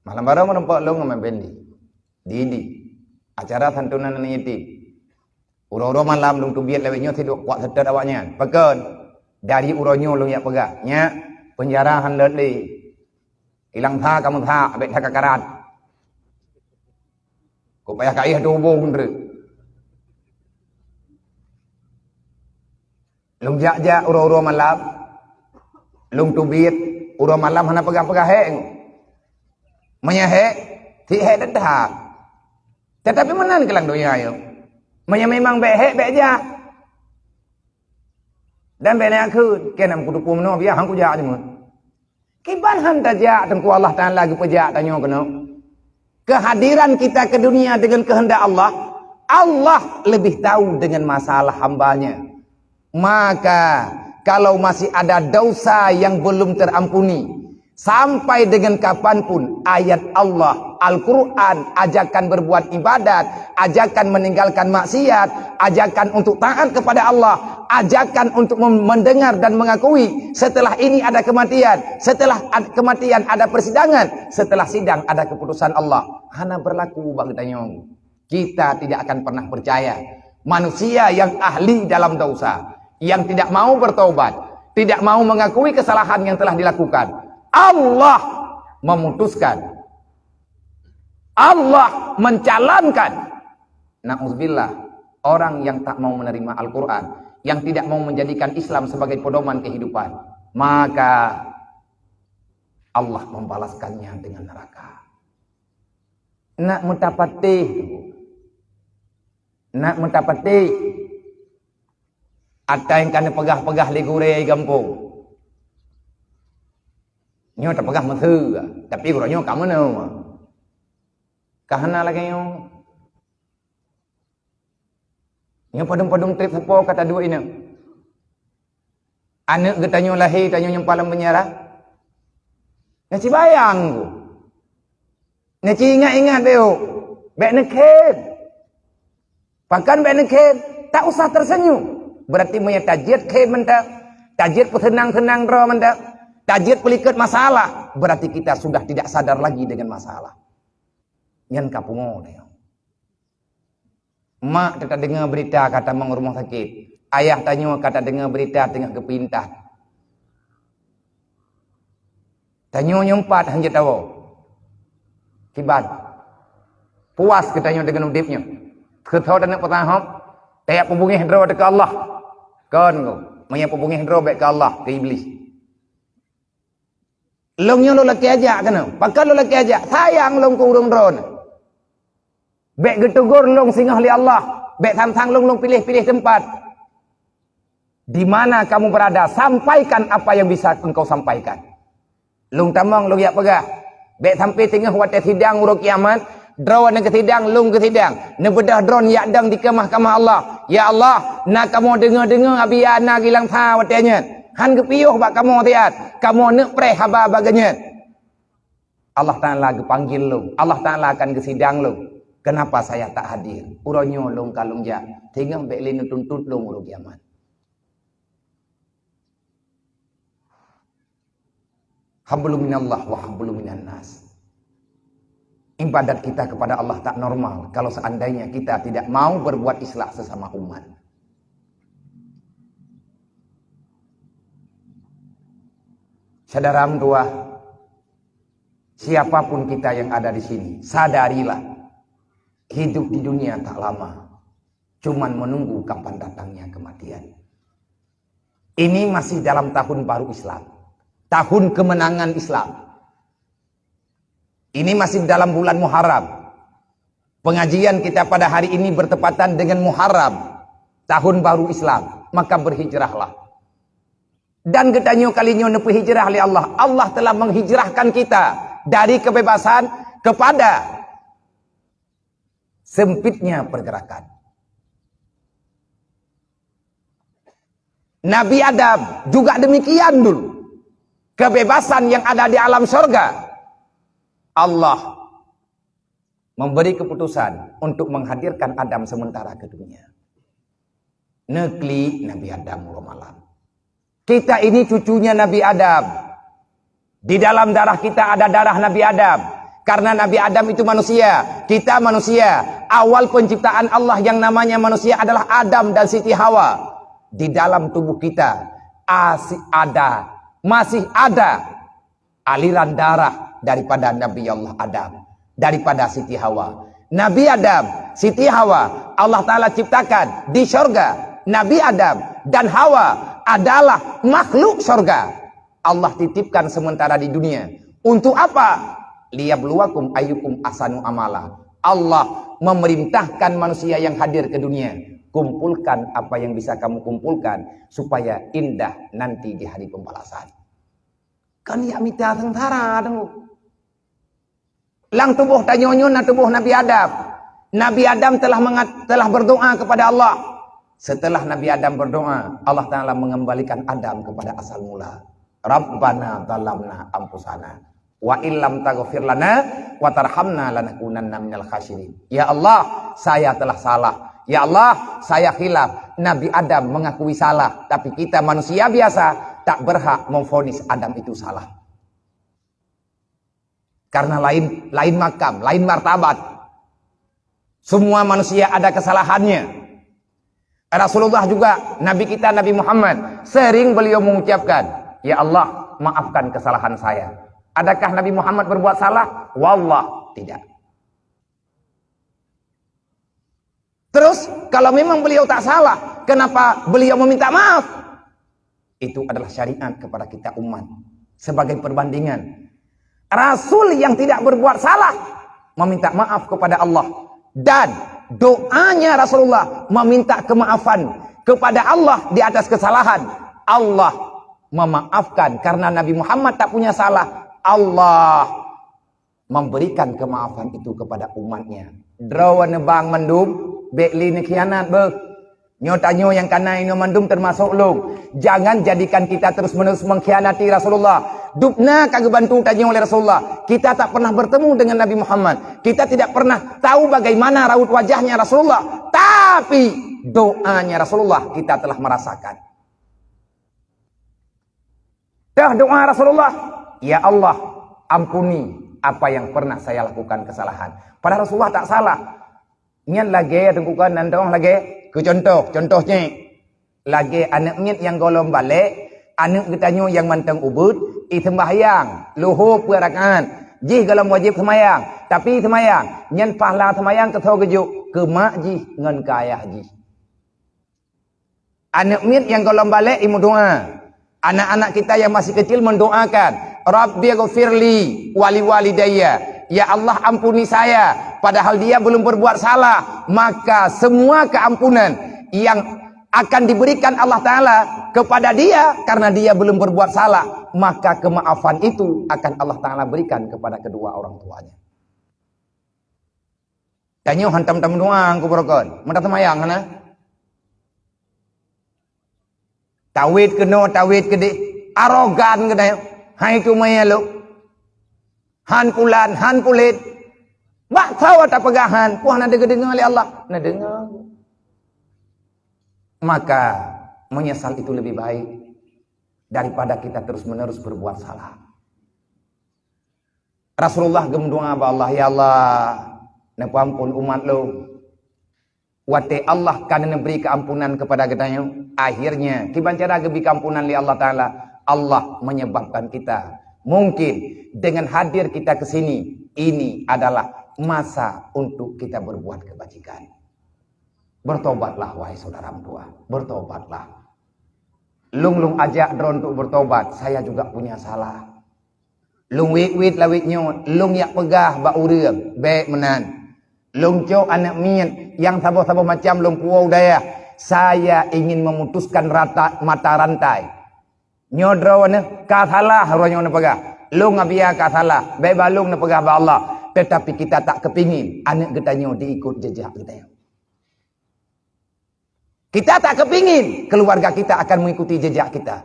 Malam baroe meurumpok lôn ngon Mak Pendi. Di, di. Acara santunan aneuk yatim. Uroe-uroe malam lôn teubiet lawét nyoe sidok kuat seutôt awaknyan. Pakon? Dari uroe nyoe lôn jak peugah, "Nyak, peunjara han lôt lé. Ilang that kamoe that, abék that kakarat." Kok payah kayeh tuboh treuk. Lôn jak-jak uroe-uroe malam, lôn teubiet uroe malam hana peugah-peugah hék. Meunyoe hék, sit hék that-that. Tetapi meunan keulang donya nyoe. Meunyoe memang bék hék, bék jak. Dan bék neukheun, keu nam kuteupeu meunoe biar han kujak nyoe. Kiban han tajak Teungku Allah Ta'ala geupeujak tanyoe keunoe. Kehadiran kita ke dunia dengan kehendak Allah, Allah lebih tahu dengan masalah hambanya. Maka, kalau masih ada dosa yang belum terampuni, sampai dengan kapanpun ayat Allah, Al-Quran, ajakan berbuat ibadat, ajakan meninggalkan maksiat, ajakan untuk taat kepada Allah, ajakan untuk mem-, mendengar dan mengakui setelah ini ada kematian, setelah ad-, kematian ada persidangan, setelah sidang ada keputusan Allah. Hana berlaku bagi tanyoe. Kita tidak akan pernah percaya manusia yang ahli dalam dosa, yang tidak mau bertobat, tidak mau mengakui kesalahan yang telah dilakukan. Allah memutuskan. Allah mencalonkan. Na'udzubillah, orang yang tak mau menerima Al-Quran, yang tidak mau menjadikan Islam sebagai pedoman kehidupan, maka Allah membalaskannya dengan neraka. Nak meuta patéh, nak meuta patéh. Ata nyang ka neupeugah-peugah lé gurée gampông. Nyoe tapeugah meuseu, tapi uroe nyoe ka meunoe. Ka hana lagée nyoe. Nyoe padum-padum treb sapo ka taduek inong. Aneuëk geutanyoe lahé, tanyoe nyimpan lam peunjara. Nyan sibayang ku. Nyan ci ingat-ingat bék, bék neukhem. Pakon bék neukhem? Tak usah tersenyum. Berarti meunyoe tajiet khem mantong, tajiet peuseunang-seunang droe mantong, tajiet peulikot masalah, berarti kita sudah tidak sadar lagi dengan masalah. Nyan ka pungo tanyoe. Mak teuka deungoe beurita ka tamong rumoh sakét. Ayah tanyoe ka tadeungoe beurita teungoh geupeuintat. Tanyoe nyoe pat han jeuet tawoe. Kiban. Puas geutanyoe deungon udeb nyoe. Keu soe taneuk peusahom, tajak peubungéh droe teuka Allah. Kon ko, meunyoe peubungéh droe bék keu Allah, keu Iblih. Lôn nyoe lôn lakée ajak keunoe. Pakon lôn lakée ajak? Sayang lôn keu ureuëng droeneuh. Bék geutegur lôn singoh lé Allah, bék sang-sang lôn, lôn piléh-piléh teumpat. Di mana kamu berada, sampaikan apa yang bisa engkau sampaikan. Lôn tamong lôn jak peugah. Bék sampai teungoh watée sidang uroe kiamat, droeneuh keusidang, lôn keusidang. Neubeudôh droeneuh jak dong di keumah-keumah Allah. Ya Allah, na kamoe deungoe-deungoe Abi Ana gilang sa watée nyan. Han geupiôh bak kamoe siat. Kamoe neuk preh haba bagoe nyan. Allah Ta'ala geupanggil lôn. Allah Ta'ala akan geusidang lôn. Kenapa saya tak hadir? Uroe nyoe lôn ka lôn jak. Teungoh bék lé neutuntut lôn uroe kiamat. Hablum minallah wa hablum minan nas. Ibadat kita kepada Allah tak normal kalau seandainya kita tidak mau berbuat islah sesama umat. Syedara meutuwah, siapapun kita yang ada di sini, sadarilah, hidup di dunia tak lama, cuman menunggu kapan datangnya kematian. Ini masih dalam tahun baru Islam, tahun kemenangan Islam. Ini masih dalam bulan Muharram. Pengajian kita pada hari ini bertepatan dengan Muharram, tahun baru Islam. Maka berhijrahlah. Dan geutanyoe kali nyoe neupeuhijrah lé Allah. Allah telah menghijrahkan kita dari kebebasan kepada sempitnya pergerakan. Nabi Adam juga demikian dulu. Kebebasan yang ada di alam sorga, Allah memberi keputusan untuk menghadirkan Adam sementara ke dunia. Neuklik Nabi Adam uroe malam. Kita ini cucunya Nabi Adam. Di dalam darah kita ada darah Nabi Adam. Karena Nabi Adam itu manusia, kita manusia. Awal penciptaan Allah yang namanya manusia adalah Adam dan Siti Hawa. Di dalam tubuh kita asi-, ada, masih ada aliran darah daripada Nabi Allah Adam, daripada Siti Hawa. Nabi Adam, Siti Hawa, Allah Ta'ala ciptakan di syurga. Nabi Adam dan Hawa adalah makhluk syurga. Allah titipkan sementara di dunia. Untuk apa? Liyabluwakum ayyukum ahsanu amala. Allah memerintahkan manusia yang hadir ke dunia, kumpulkan apa yang bisa kamu kumpulkan supaya indah nanti di hari pembalasan. Kan jak mita seungsara tu. Lam tuboh tanyoe nyoe na tuboh Nabi Adam. Nabi Adam telah mengat-, telah berdoa kepada Allah. Setelah Nabi Adam berdoa, Allah Ta'ala mengembalikan Adam kepada asal mula. Rabbana zalamna anfusana wa illam taghfir lana wa tarhamna lanakunanna minal khasirin. Ya Allah, saya telah salah. Ya Allah, saya khilaf. Nabi Adam mengakui salah, tapi kita manusia biasa tak berhak memvonis Adam itu salah. Karena lain, lain makam, lain martabat. Semua manusia ada kesalahannya. Rasulullah juga, Nabi kita Nabi Muhammad, sering beliau mengucapkan, "Ya Allah, maafkan kesalahan saya." Adakah Nabi Muhammad berbuat salah? Wallah, tidak. Terus, kalau memang beliau tak salah, kenapa beliau meminta maaf? Itu adalah syariat kepada kita umat. Sebagai perbandingan, Rasul yang tidak berbuat salah meminta maaf kepada Allah. Dan doanya Rasulullah meminta kemaafan kepada Allah di atas kesalahan. Allah memaafkan karena Nabi Muhammad tak punya salah. Allah memberikan kemaafan itu kepada umatnya. Droeneuh bang mandum, bék lé neukhianat beuh. Nyoe tanyoe nyang kana inoe mandum teumasok lôn. Jangan jadikan kita terus-menerus mengkhianati Rasulullah. Dubna ka geubantu tanyoe oleh Rasulullah. Kita tak pernah bertemu dengan Nabi Muhammad. Kita tidak pernah tahu bagaimana raut wajahnya Rasulullah. Tapi doanya Rasulullah kita telah merasakan. Dah doa Rasulullah, "Ya Allah, ampuni apa yang pernah saya lakukan kesalahan." Padahal Rasulullah tak salah. Nyan lagée teungku kan nan dong lagée keu contoh, contoh cek. Lagée aneuk miet nyang gohlom balek, aneuk geutanyoe nyang mantong ubeut, i seumayang, luho peuet rakaat. Jih gohlom wajéb seumayang, tapi seumayang, nyan pahla seumayang keusoe geujok keu mak jih ngon keu ayah jih. Aneuk miet nyang gohlom balek imeudoa. Anak-anak kita yang masih kecil mendoakan, "Rabbighfirli waliwalidayya." "Ya Allah, ampuni saya," padahal dia belum berbuat salah, maka semua keampunan yang akan diberikan Allah Ta'ala kepada dia karena dia belum berbuat salah, maka kemaafan itu akan Allah Ta'ala berikan kepada kedua orang tuanya. Tanyoe hantom tameudoa keu beurokon, meutateumayang hana? Tawét keunoe, tawét keudeh, arogan geutanyoe. Hai tu maya lôn. Han pulan, han pulen. Bak sawa tapeugah han, puah na deungoe-deungoe lé Allah. Na deungoe. Maka menyesal itu lebih baik daripada kita terus-menerus berbuat salah. Rasulullah geumeudoa bak Allah, "Ya Allah, neupeuampon umat lôn." Watée Allah ka neubri keampunan kepada geutanyoe, akhirnya kiban cara geubri keampunan lé Allah Ta'ala, Allah menyebabkan kita. Mungkin dengan hadir kita ke sini, ini adalah masa untuk kita berbuat kebajikan. Bertobatlah, wahai saudara meutuah, bertobatlah. Lôn, lôn ajak droe untuk bertobat, saya juga punya salah. Lôn wét-wét lawét nyoe, lôn jak peugah bak ureuëng, bék meunan. Lôn cok aneuëk miet nyang saboh-saboh macam lôn puwoe u dayah. Saya ingin memutuskan rata, mata rantai. Nyoe droeneuh ka salah, uroe nyoe neupeugah. Lôn Abia ka salah, bék bak lôn neupeugah bak Allah. Tetapi kita tak kepingin aneuëk geutanyoe diikot jejak geutanyoe. Kita tak kepingin keluarga kita akan mengikuti jejak kita.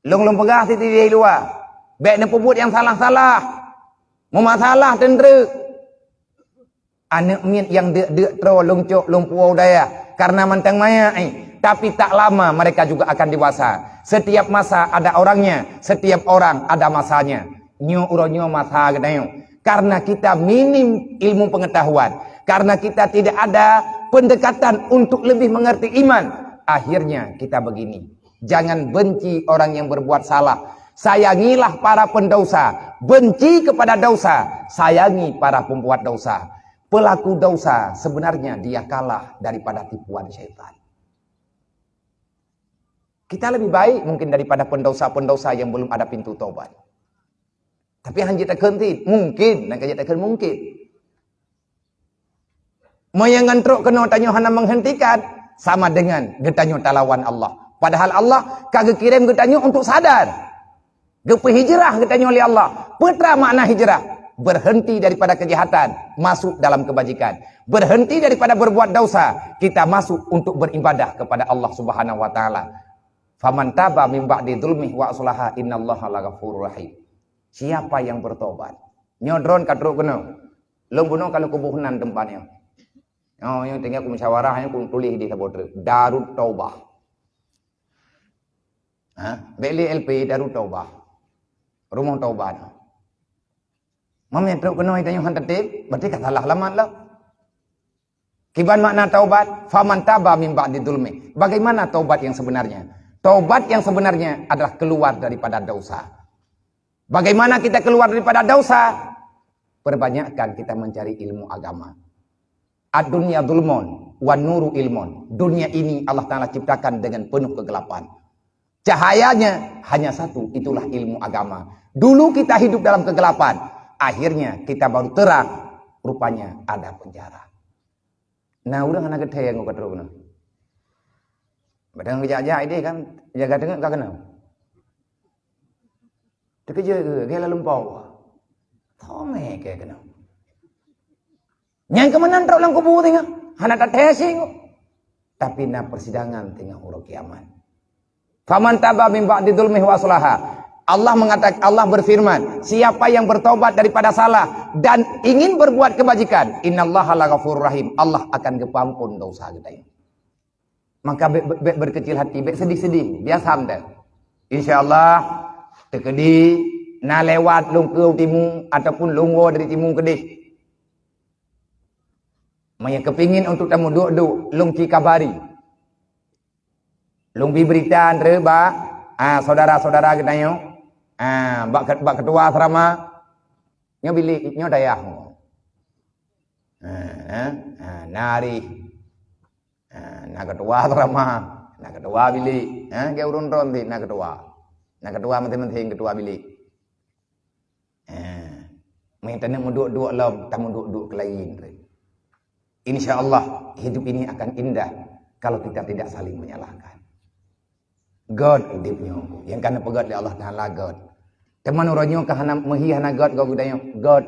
Lôn, lôn peugah siti di luwa, bék neupeubuet nyang salah-salah. Meumasalah teuntrek. Aneuëk miet nyang deuk-deuk troe lôn cok lôn puwoe u dayah karena mantong maya, eh, tapi tak lama mereka juga akan dewasa. Setiap masa ada orangnya, setiap orang ada masanya. Nyoe uroe nyoe masa geutanyoe. Karena kita minim ilmu pengetahuan, karena kita tidak ada pendekatan untuk lebih mengerti iman, akhirnya kita begini. Jangan benci orang yang berbuat salah. Sayangilah para pendosa. Benci kepada dosa. Sayangi para pembuat dosa. Pelaku dosa sebenarnya dia kalah daripada tipuan syaitan. Kita lebih baik mungkin daripada pendosa-pendosa yang belum ada pintu tobat. Tapi han jeuet takheun cit, mungkin, na ka jeuet takheun mungkin. Meunyoe ngon trok keunoe tanyoe hana menghentikan, sama dengan geutanyoe talawan Allah. Padahal Allah ka geukirém geutanyoe untuk sadar. Geupeuhijrah geutanyoe lé Allah. Peue teuma makna hijrah? Berhenti daripada kejahatan, masuk dalam kebajikan. Berhenti daripada berbuat dosa, kita masuk untuk beribadah kepada Allah Subhanahu wa Taala. Faman taba min ba'di zulmihi wa aslaha innallaha laghafurur rahim. Siapa yang bertobat? Nyoe droen ka trok keunoe. Lôn bunoe ka lôn kubu nan teumpat nyoe. Oh, nyoe tinggai ku musyawarah, nyoe ku tuléh di saboh treuk. Darut Taubah. Ha? Bék lé L P, Darut Taubah. Rumoh Taubat. Meunyoe trok keunoe tanyoe han tatém, berarti ka salah alamat lah. Kiban makna taubat, faman taba min ba'di zulmi. Bagaimana taubat yang sebenarnya? Taubat yang sebenarnya adalah keluar daripada dosa. Bagaimana kita keluar daripada dosa? Perbanyakkan kita mencari ilmu agama. Ad-dunya zulmun, wan nuru ilmun. Dunia ini Allah Ta'ala ciptakan dengan penuh kegelapan. Cahayanya hanya satu, itulah ilmu agama. Dulu kita hidup dalam kegelapan, akhirnya kita baru terang, rupanya ada penjara. Nah, ureuëng hana geuthée ngon ka trok keunoe. Padahai geujak-jak idéh kan, jaga teungeut ka keunoe. Teukeujot geu, geu lam lumpah. Thomé keu keunoe. Nyang keumeunang trok lam kubu teungoh, hana tathée singoh. Tapi na persidangan teungoh uroe kiamat. Faman taba min ba'di zulmihi wa aslaha. Allah mengatakan, Allah berfirman, siapa yang bertobat daripada salah dan ingin berbuat kebajikan, innallaha laghafurur rahim. Allah akan geupeuampon dosa geutanyoe. Maka bék, bék, bék berkecil hati, bék sedih-sedih, biasa mantong. Insya Allah, teukeudi na lewat lôn keu timu ataupun lôn woe dari timu keudeh. Meunyoe keupingin untuk tameuduek-duek, lôn ci kabari. Lôn bi berita entre bak, ah, saudara-saudara geutanyoe, ah, bak ke-, bak ketua asrama, nyoe bilék, nyoe dayah. Ah, ah, ah, na arih. Ah, na ketua asrama, na ketua bilék. Ah, geu ureuëng droen cit na ketua. Na ketua meunteng-meunteng ketua bilék. Eh, Meunyoe taneuk meuduek-duek lom, tameuduek-duek keu laén. Insya Allah, hidup ini akan indah kalau kita tidak saling menyalahkan. Göt udeb nyoe, nyang ka neupeugöt lé Allah Taala göt. Teuma uroe nyoe ka hana meuhi, hana göt gob geutanyoe, göt.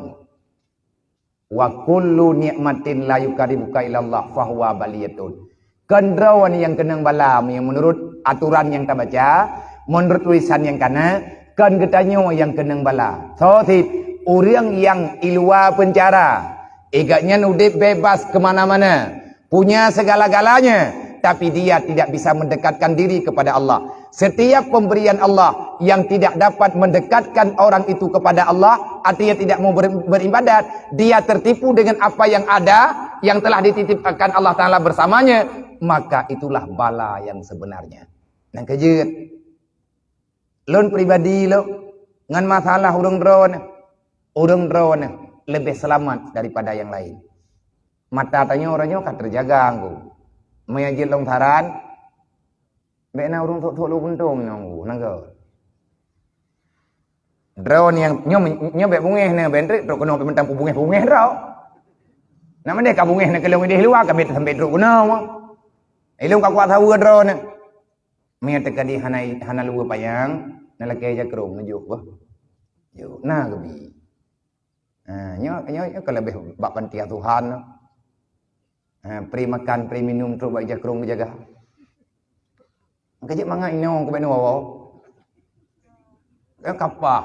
Wa kullu nikmatin la yuqarribuka ilallah fahuwa baliyatun. Kon droe nyang keunong bala, meunurot aturan nyang tabaca, meunurot tulisan nyang kana, kon geutanyoe nyang keunong bala. Soe cit, ureuëng nyang i luwa peuncara, i gobnyan udeb bebas keu mana-mana, punya segala-galanya, tapi dia tidak bisa mendekatkan diri kepada Allah. Setiap pemberian Allah yang tidak dapat mendekatkan orang itu kepada Allah, artinya tidak mau ber-, beribadat, dia tertipu dengan apa yang ada, yang telah dititipkan Allah Taala bersamanya, maka itulah bala yang sebenarnya. Nyang keujeuet, lôn pribadi lôn, ngon masalah ureuëng droeneuh, ureuëng droeneuh leubeh seulamat daripada nyang laén. Mata tanyoe uroe nyoe ka teujaga, Teungku. Meunyoe jeuet lôn saran, bék na ureuëng thok-thok lôn puntông nyoe, Teungku, na göt. Droeneuh nyang, nyoe, nyoe bék beungéh na, bék trok keunoe, bék mantong peubungéh-bungéh droe. Nama deh ka beungéh na keu lôn ideh luwa, ka bék sampai trok keunoe. Ilôn ka kuat saweue droeneuh. Meunyoe teuka di hana, hana luweue panyang, na lakée jakrong, neujok beuh. Jok, na geubi. Ha, nyoe, nyoe, nyoe ka leubeh bak panti asuhan. Ha, pri makan, pri minum, trok bak jakrong geujaga. Ka jeuet mangat inoe, ka bék neuwoe. Ka kapah.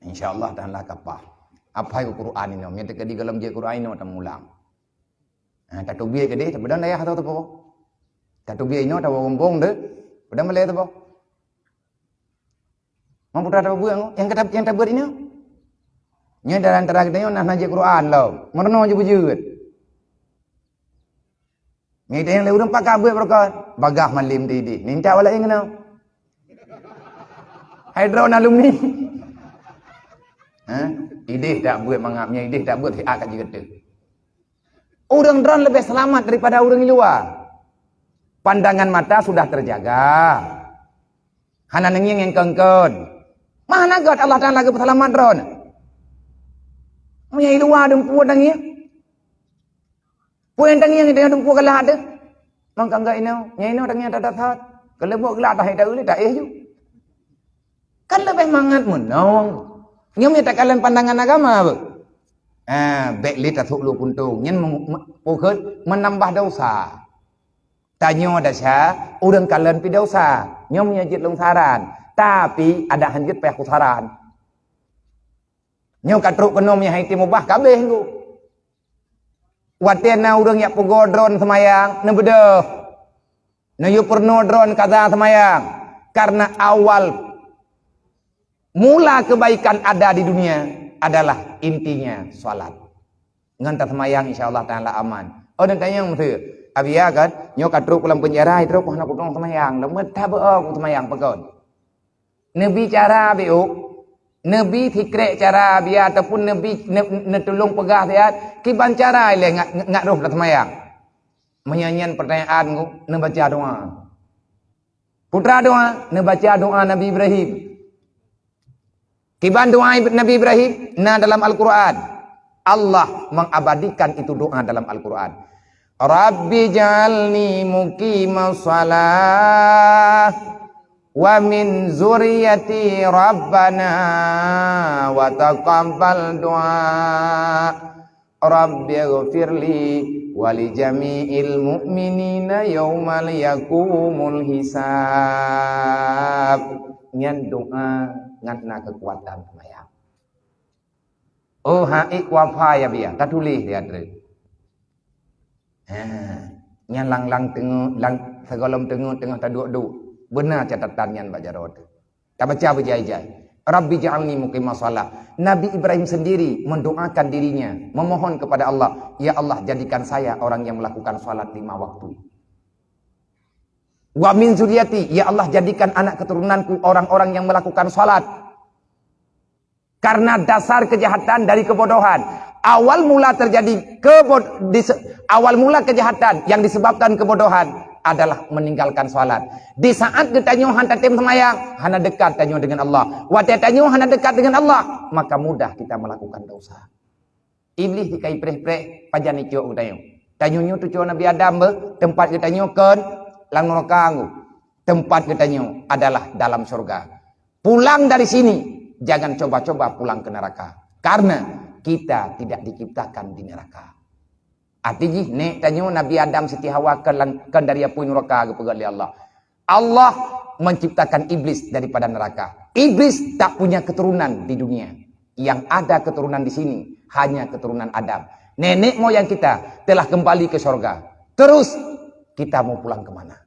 Insya Allah Taala kapah. Aphai Quran inoe, meunyoe teuka di gohlom jeuet Quran inoe tamulang. Ha, tateubiet keudeh, tapeudong dayah atau teupo. Tateubiet inoe, tawoe gampông deh, peudong balée teupo. Mang putra tabeuet, nyang kata, nyang tabeuet inoe. Nyoe dalam antara geutanyoe nah, na jeuet Quran lom. Meurunoe jeuet beujeuet. Nyoe nyang lé ureuëng pakat beuet beureukat. Bagaih malem di, di. Nintak walak nyang keunoe. Hai droeneuh alumni. Ha? Ideh tak beuet mangat, nyoe ideh tak beuet, siat ka jeuet teuh. Ureuëng droeneuh leubeh seulamat daripada ureuëng luwa. Pandangan mata sudah terjaga. Hana neungieng nyang kon-kon. Mah na göt Allah Taala geupeuseulamat droeneuh. Meunyoe i luwa dum peue tangieng. Peue nyang tangieng, tangieng dum peue galak teuh. Mangka enggak inoe, nyang inoe tangieng that-that. Keuleubok galak tahi ta-, ta éh ju. Kan leubeh mangat meunong. Nyoe mita kalon pandangan agama beuh. Ah, bék lé tasok lôn puntông. Nyan me-, me-, pukheut meunambah dosa. Tanyoe desya, ureuëng kalon pih dosa. Nyoe meunyoe jeuet lôn saran. Tapi, ada han jeuet payah kusaran. Nyoe ka trok keunoe meunyoe hai teumeubah ka abéh Teungku. Watée na ureuëng jak peugoe droeneuh seumayang, neubeudôh. Neuyue peurunoe droeneuh kaza seumayang. Karena awal mula kebaikan ada di dunia adalah intinya salat. Ngon taseumayang, insya Allah Taala aman. Oh, dan tanyong meuseue, "Abi ya kan, nyoe ka trok lam penjara, trok hana kutong seumayang. Lam meuta beu oh seumayang pakon?" Neubi cara biôk, neubi sikrek cara biya ataupun neubi ne-, neutulông peugah siat, kiban cara ilée ngat, ngat roh taseumayang. Meunyoe nyan pertanyaan Teungku, neubaca doa. Putra doa, neubaca doa Nabi Ibrahim. Kiban doa Ib-, Nabi Ibrahim na dalam Al-Quran. Allah mengabadikan itu doa dalam Al-Quran. "Rabbi ja'alni muqimas shalah wa min zuriyati rabbana wa taqabbal du'a." "Rabbighfirli wa li jami'il mu'minina yaumal yaqumul hisab." Nyan doa ngat na keukuatan seumayang. Oh, hai kuafa ya biya, tatuléh di ateueh. Ha, nyan lang-lang teungeut, lang sigohlom teungeut teungoh taduek-duek. Beuna catatan nyan bak jaroe teuh. Tabaca beujai-jai. "Rabbi ja'alni muqimas shalah." Nabi Ibrahim sendiri mendoakan dirinya, memohon kepada Allah, "Ya Allah, jadikan saya orang yang melakukan salat lima waktu. Wa min zuriyati, ya Allah, jadikan anak keturunanku orang-orang yang melakukan salat." Karena dasar kejahatan dari kebodohan. Awal mula terjadi kebod-, dis-, awal mula kejahatan yang disebabkan kebodohan adalah meninggalkan salat. Di saat geutanyoe hana tatem seumayang, hana dekat tanyoe dengan Allah. Watée tanyoe hana dekat dengan Allah, maka mudah kita melakukan dosa. Iblih dikai preh-preh, pajan icok geutanyoe. Tanyoe nyoe tucoe Nabi Adam beuh, tempat geutanyoe kon lam neraka nggu. Tempat geutanyoe adalah dalam syurga. Pulang dari sini, jangan coba-coba pulang ke neraka. Karena kita tidak diciptakan di neraka. Arti jih, nek tanyoe Nabi Adam Siti Hawa kon lam, kon dari apui neraka geupeugah lé Allah. Allah menciptakan iblis daripada neraka. Iblis tak punya keturunan di dunia. Yang ada keturunan di sini hanya keturunan Adam. Nenek moyang kita telah kembali ke syurga. Terus kita mau pulang ke mana?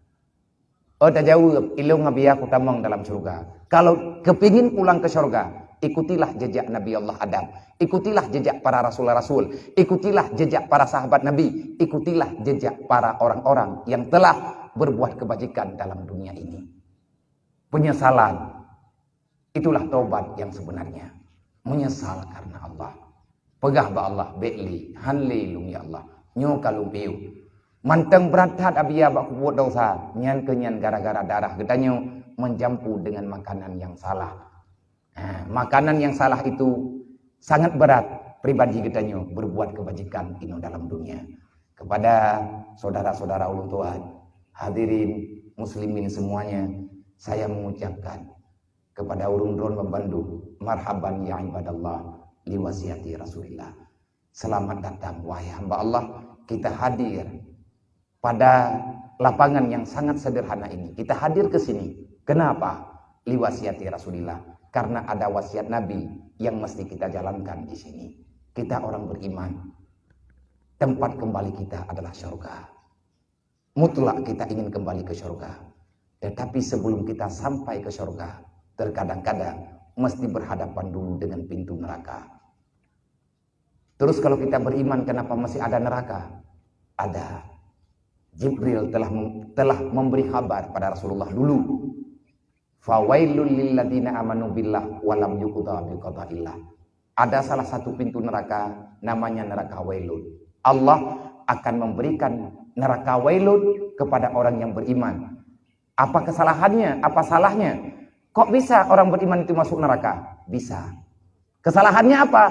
Oh, tajaweueb, ilong Nabi aku tamong dalam syurga. Kalau kepingin pulang ke syurga, ikutilah jejak Nabi Allah Adam. Ikutilah jejak para rasul-rasul. Ikutilah jejak para sahabat Nabi. Ikutilah jejak para orang-orang yang telah berbuat kebajikan dalam dunia ini. Penyesalan, itulah tobat yang sebenarnya. Menyesal karena Allah. Peugah bak Allah, "Bék lé, han lé lôn ya Allah. Nyoe ka lôn piôh." Mantong brat that Abia bak kubuet dosa, nyan keuh nyan gara-gara darah geutanyoe meujampu dengan makanan yang salah. Ha, makanan yang salah itu sangat berat pribadi geutanyoe berbuat kebajikan inoe dalam dunia. Kepada saudara-saudara ulôn tuan, hadirin muslimin semuanya, saya mengucapkan kepada ureuëng droen bandum, marhaban ya ibadallah, li wasiati Rasulillah. Selamat datang, wahai hamba Allah. Kita hadir pada lapangan yang sangat sederhana ini. Kita hadir ke sini. Kenapa? Li wasiati Rasulillah. Karena ada wasiat Nabi yang mesti kita jalankan di sini. Kita orang beriman. Tempat kembali kita adalah syurga. Mutlak kita ingin kembali ke syurga. Tetapi sebelum kita sampai ke syurga, terkadang-kadang mesti berhadapan dulu dengan pintu neraka. Terus kalau kita beriman, kenapa masih ada neraka? Ada. Jibril telah mem-, telah memberi kabar pada Rasulullah dulu. "Fawailul lilladzina amanu billah wa lam yuqda biqadaillah." Ada salah satu pintu neraka, namanya neraka Wailun. Allah akan memberikan neraka Wailun kepada orang yang beriman. Apa kesalahannya? Apa salahnya? Kok bisa orang beriman itu masuk neraka? Bisa. Kesalahannya apa?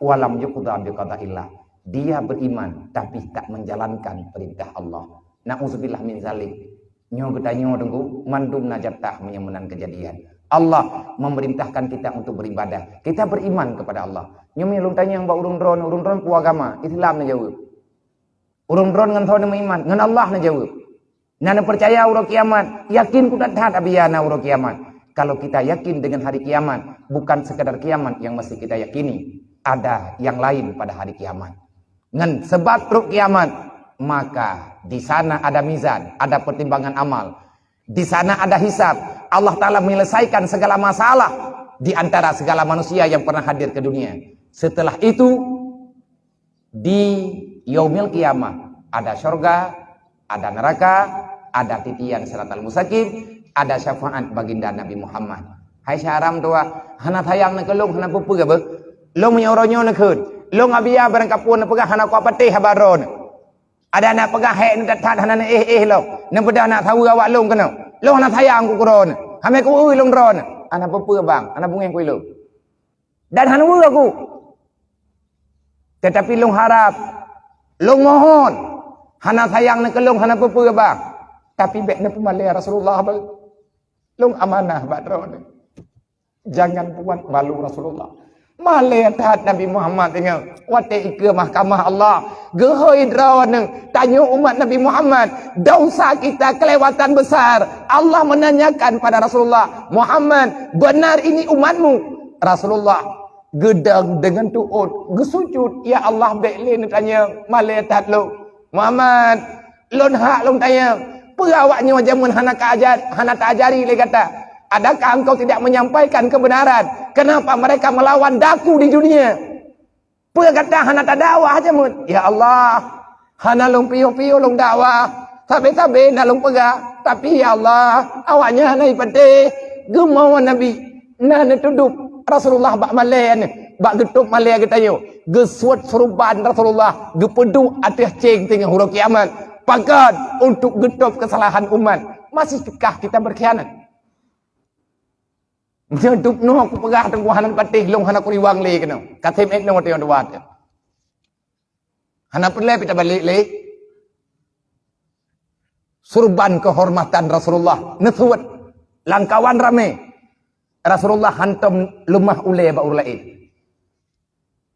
"Wa lam yuqda biqadaillah." Dia beriman tapi tak menjalankan perintah Allah. Na'udzubillah min zalik. Nyoe geutanyoe teungku, mandum na jatah meunyoe meunan keujadian. Allah memerintahkan kita untuk beribadah. Kita beriman kepada Allah. Nyoe meunan lôn tanyong bak ureuëng droen, ureuëng droen peue agama? Islam, neujaweueb. Ureuëng droen ngon soe neumeuiman? Ngon Allah, neujaweueb. Na neupeucaya uroe kiamat, yakin kutat that Abia na uroe kiamat. Kalau kita yakin dengan hari kiamat, bukan sekadar kiamat yang mesti kita yakini, ada yang lain pada hari kiamat. Ngon sebab trok kiamat, maka di sana ada mizan, ada pertimbangan amal. Di sana ada hisab. Allah Ta'ala menyelesaikan segala masalah di antara segala manusia yang pernah hadir ke dunia. Setelah itu, di yaumil kiamah, ada syurga, ada neraka, ada titian siratal mustaqim, ada syafaat baginda Nabi Muhammad. Hai syedara meutuwah, hana sayang neukeulong, hana peue-peue beuh. Lôn meunyoe uroe nyoe neukheun, lôn Abia barangkapeue neupeugah hana kuat patéh haba droeneuh. Ada aneuk peugah hék neutat-that hana neuéh-éh lom. Neubeudah aneuk saweue awak lôn keunoe. Lôn hana sayang ku keudroe. Hamé kueu lôn droe. Hana peue-peue bang, hana beungéh ku ilôn. Dan hana weue aku. Tetapi lôn harap, lôn mohon, hana sayang neukeulong, hana peue-peue bang. Tapi bék neupeumalée Rasulullah bang. Lôn amanah bak droeneuh. Jangan buat malu Rasulullah. Malée that Nabi Muhammad ingat. Watée ikeue mahkamah Allah, geuhôi droeneuh, tanyoe umat Nabi Muhammad, dosa kita kelewatan besar. Allah menanyakan pada Rasulullah, "Muhammad, benar ini umatmu?" Rasulullah geudong deungon tuôt, geusujut, "Ya Allah, bék lé neutanyong, malée that lôn." Muhammad, lôn hak lôn tanyong, peue awak nyoe jameun hana ka ajar, hana ta-ajari lé gata? Adakah engkau tidak menyampaikan kebenaran? Kenapa mereka melawan daku di dunia? Peue gata hana tadakwah jameun? Ya Allah, hana lôn piôh-piôh lôn dakwah, sabe-sabe na lôn peugah, tapi ya Allah, awaknyan hana jipatéh. Geumoe Nabi, na neutudôb Rasulullah bak malée nyan, bak geutôb malée geutanyoe. Geusuet suruban Rasulullah, geupeuduek ateueh céng teungoh uroe kiamat. Pakon untuk geutôb keusalahan umat, masih kah kita berkhianat? Meunyoe dubnoe kupeugah teungku hana patéh, lôn hana kuriwang lé keunoe. Ka seb ék noe teuh dua teuh. Hana peureulée pih tabalek lé. Surban keuhormatan Rasulullah neusuet lam kawan ramé. Rasulullah hantom leumah ulée bak ureuëng laén.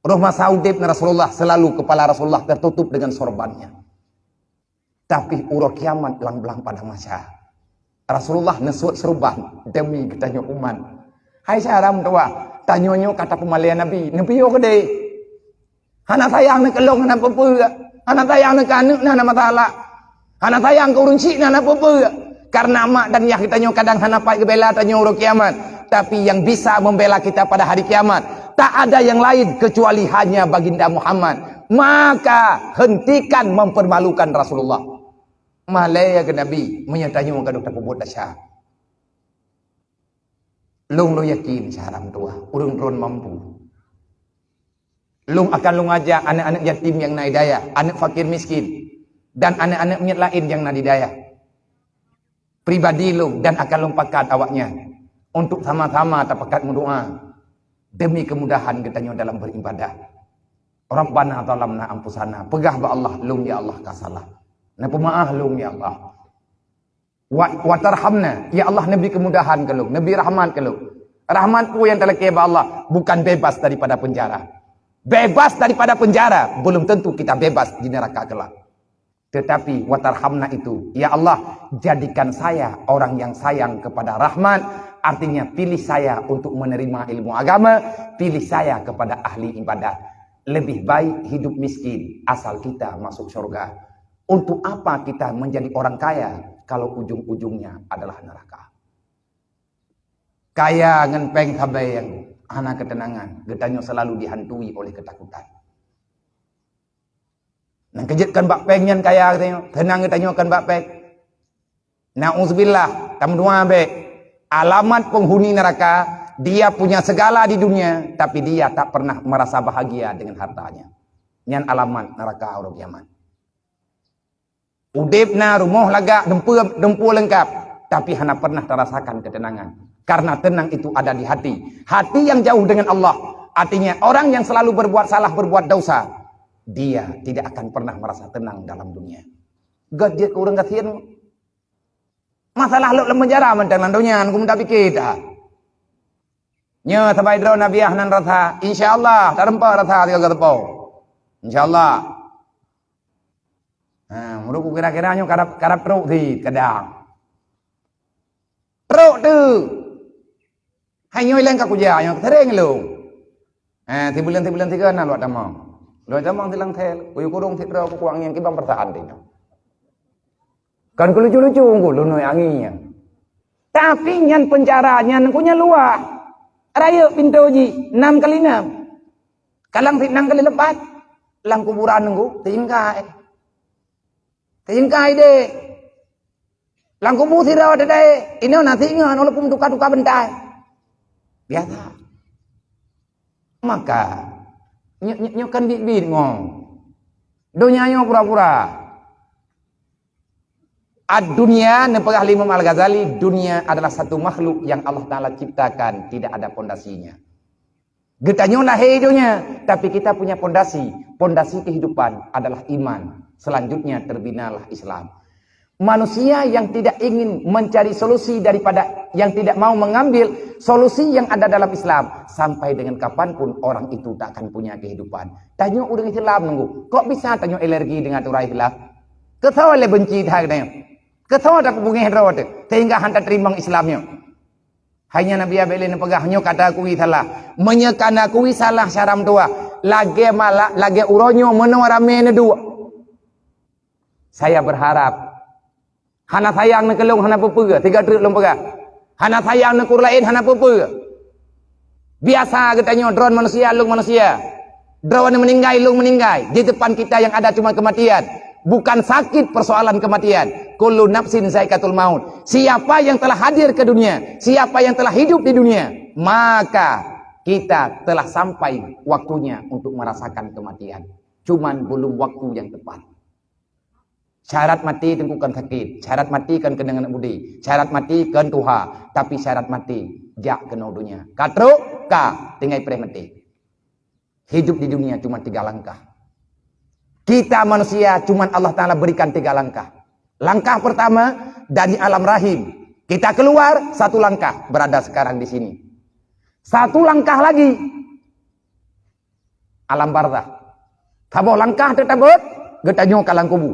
Roh masa udeb na Rasulullah, selalu kepala Rasulullah tertutup dengan sorbannya. Tapi uroe kiamat lam blang padang mahsyar, Rasulullah neusuet seureuban demi geutanyoe umat. Hai syedara meutuwah, tanyoe nyoe ka tapeumalée Nabi, neupiyôh keudeh. Hana sayang neuh keu lôn hana peue-peue, hana sayang neuh keu aneuk na hana masalah. Hana sayang keu ureuëng syik na hana peue-peue. Karena mak dan yah geutanyoe kadang hana pat geubela tanyoe uroe kiamat, tapi yang bisa membela kita pada hari kiamat tak ada yang lain kecuali hanya Baginda Muhammad. Maka hentikan mempermalukan Rasulullah. Malée keu Nabi, meunyoe tanyoe ka deuh tapeubuet desya. Lôn, lôn yakin syedara meutuwah, ureuëng droen mampu. Lôn akan lôn ajak aneuk-aneuk yatim nyang na di dayah, aneuk fakir miskin, dan aneuk-aneuk miet laén nyang na di dayah. Pribadi lôn dan akan lôn pakat awaknyan untuk sama-sama tapakat meudoá demi kemudahan geutanyoe dalam beribadah. Rabbana zalamna anfusana, peugah bak Allah, lôn ya Allah ka salah. Neupeumeu'ah lôn ya Allah. Wa, wa tarhamna, ya Allah, neubri kemudahan keu lôn, neubri rahmat keu lôn. Rahmat peue nyang talakée bak Allah? Bukan bebas daripada penjara. Bebas daripada penjara belum tentu kita bebas di neraka kelak. Tetapi wa tarhamna itu, ya Allah, jadikan saya orang yang sayang kepada rahmat, artinya pilih saya untuk menerima ilmu agama, pilih saya kepada ahli ibadah. Lebih baik hidup miskin asal kita masuk surga. Untuk apa kita menjadi orang kaya kalau ujung-ujungnya adalah neraka? Kaya ngon péng sabe nyang hana keuteunangan, geutanyoe selalu dihantui oleh ketakutan. Nyang keujeuet kon bak péng nyan kaya geutanyoe, seunang geutanyoe kon bak péng. Nauzubillah, tameudoá bék. Alamat penghuni neraka, dia punya segala di dunia, tapi dia tak pernah merasa bahagia dengan hartanya. Nyan alamat neraka uroe kiamat. Udeb na, rumoh lagak, dumpeue, dumpeue leungkap, tapi hana pernah tarasakan keuteunangan. Karena tenang itu ada di hati. Hati yang jauh dengan Allah. Artinya, orang yang selalu berbuat salah, berbuat dosa, dia tidak akan pernah merasa tenang dalam dunia. Gét jeuet keu ureuëng gasien. Masalah lôk lam penjara mantong lam donya, aneuëk muda pike ta. Nyoe sabai droe Nabi ah nan rasa, insya Allah, tareumpok rasa tiga teupeu. Insya Allah. Ha, meureuku kira-kira nyoe karab, karab trok sit kadang. Trok tu. Hai nyoe ileng ka kuja nyoe sering lôn. Eh, sibuleuen-sibuleuen tiga na luwat tamong. Luwat tamong silang sel, kuyu kurung sidroe kukuang nyang kibang perasaan teh nyoe. Kan keulucu-lucu ngku lôn nui angin nyan. Tapi nyan penjara nyan ngku nyan luwah. Rayeuk pintoe jih enam kali enam. Kalang sit enam kali lepat. Lam kuburan ngku tinggai. Tinggai deh. Lam kubu sidroe teuh deh, inoe na singoh walaupun tuka-tuka beuntah. Biasa. Maka, nyoe, nyoe, nyoe kan bit-bit ngon. Donya nyoe pura-pura. Ad-dunya, neupeugah lé Imam Al-Ghazali, dunia adalah satu makhluk yang Allah Taala ciptakan, tidak ada pondasinya. Geutanyoe lahé i donya, tapi kita punya pondasi. Pondasi kehidupan adalah iman. Selanjutnya terbinalah Islam. Manusia yang tidak ingin mencari solusi daripada yang tidak mau mengambil solusi yang ada dalam Islam, sampai dengan kapanpun orang itu tak akan punya kehidupan. Tanyoe ureuëng Islam nunggu, kok bisa tanyoe alergi dengan aturan Islam? Keu soe lé benci that geutanyoe? Keu soe tapeubungéh droe teuh sehingga hana tateurimong Islam nyoe? Hai nyan Nabi Abel neupeugah, nyoe ka takui salah. Meunyoe ka nakui salah syedara meutuwah, lagée malak, lagée uroe nyoe meunoe ramé neuduek. Saya berharap, hana sayang neuh keu lôn hana peue-peue, sigoe treuk lôn peugah. Hana sayang neuh keu ureuëng laén hana peue-peue. Biasa geutanyoe droen manusia, lôn manusia. Droeneuh meuninggai, lôn meuninggai. Di depan kita yang ada cuma kematian. Bukan sakit persoalan kematian. Kullu nafsin zaikatul maut. Siapa yang telah hadir ke dunia, siapa yang telah hidup di dunia, maka kita telah sampai waktunya untuk merasakan kematian. Cuman belum waktu yang tepat. Syarat maté teungku kon sakét, syarat maté kon keunong aneuk budi, syarat maté kon tuha, tapi syarat maté jak keunoe donya. Ka trok, ka, tinggai preh maté. Hidup di dunia cuma tiga langkah. Kita manusia cuma Allah Ta'ala berikan tiga langkah. Langkah pertama dari alam rahim. Kita keluar satu langkah, berada sekarang di sini. Satu langkah lagi, alam barzakh. Saboh langkah teutabeuet, geutanyoe ka lam kubu.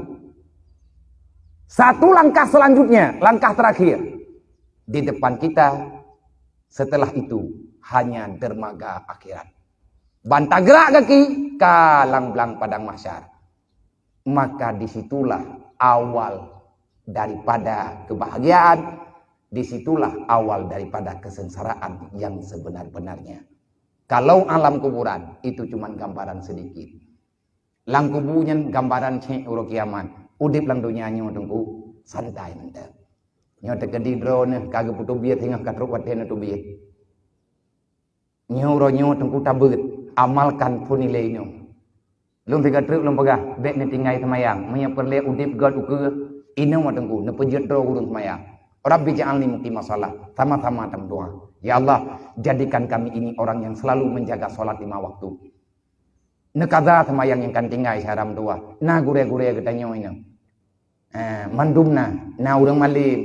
Satu langkah selanjutnya, langkah terakhir. Di depan kita, setelah itu, hanya dermaga akhirat. Ban tagrak gaki ka lam blang padang mahsyar. Maka disitulah awal daripada kebahagiaan, disitulah awal daripada kesengsaraan yang sebenar-benarnya. Kalau alam kuburan, itu cuma gambaran sedikit. Lam kubu nyan gambaran cék uroe kiamat. Udeb lam donya nyoe teungku, santai mantong. Nyoe teukeudi droeneuh ka geupeuteubiet singoh ka trok watée neuteubiet. Nyoe uroe nyoe teungku tabeuet, amalkan phon ilée nyoe. Lôn sigoe treuk lôn peugah, bék neutinggai seumayang. Meunyoe peureulée udeb göt ukeue, inong teungku neupeujeuet droe ureuëng seumayang. Rabbi ja'alni muqimas shalah. Sama-sama tameudoa. Ya Allah, jadikan kami ini orang yang selalu menjaga salat lima waktu. Neukaza seumayang nyang kan tinggai siharam tuha. Na gurée-gurée geutanyoe inong. Eh, mandum na, na ureuëng malem,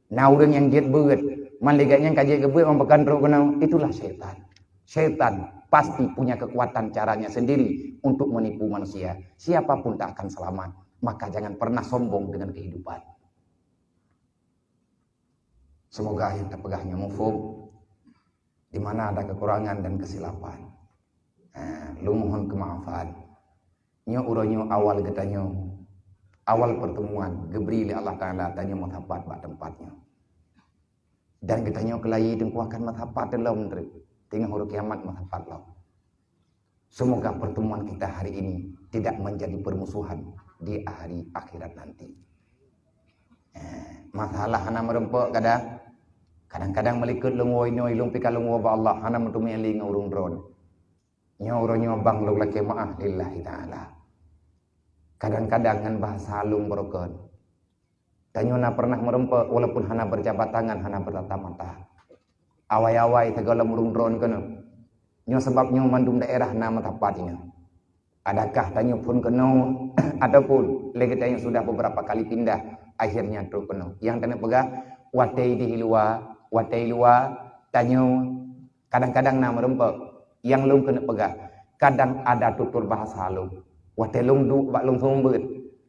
na ureuëng nyang jeuet beuet. Man lagée nyan ka jeuet geubeuet, man pakon trok keunoe, itulah syaitan. Syaitan pasti punya kekuatan caranya sendiri untuk menipu manusia. Siapa pun tak akan selamat. Maka jangan pernah sombong dengan kehidupan. Semoga yang terpeugah nyoe muphom. Di mana ada kekurangan dan kesilapan, eh, lôn mohon kemaafan. Nyoe uroe nyoe awal geutanyoe, awal pertemuan geubri lé Allah Taala tanyoe meusapat bak teumpat nyoe. Dan geutanyoe keulayi teungku akan meusapat lom treuk, teungoh uroe kiamat meusapat lom. Semoga pertemuan kita hari ini tidak menjadi permusuhan di hari akhirat nanti. Eh, masalah hana meureumpok kadang. Kadang-kadang meulikot lôn woe inoe, lôn pih ka lôn woe bak Allah, hana meuteumé lé ngon ureuëng droen. Nyoe uroe nyoe bang lôn lakée meu'ah lillahi ta'ala. Kadang-kadang ngon bahasa lôn beureukeuen. Tanyoe na pernah meureumpok walaupun hana berjabat tangan, hana bertatap mata. Awai-awai sigohlom ureuëng droen keunoe. Nyoe sabab nyoe mandum daerah na meusapat inong. Adakah tanyoe phon keunoe ataupun lé geutanyoe sudah beberapa kali pindah, akhirnya trok keunoe? Nyang taneuk peugah, watée di luwa, watée luwa, tanyoe kadang-kadang na meureumpok. Nyang lôn keuneuk peugah, kadang ada tutur bahasa lôn. Watée lôn duek bak lôn seumeubeuet,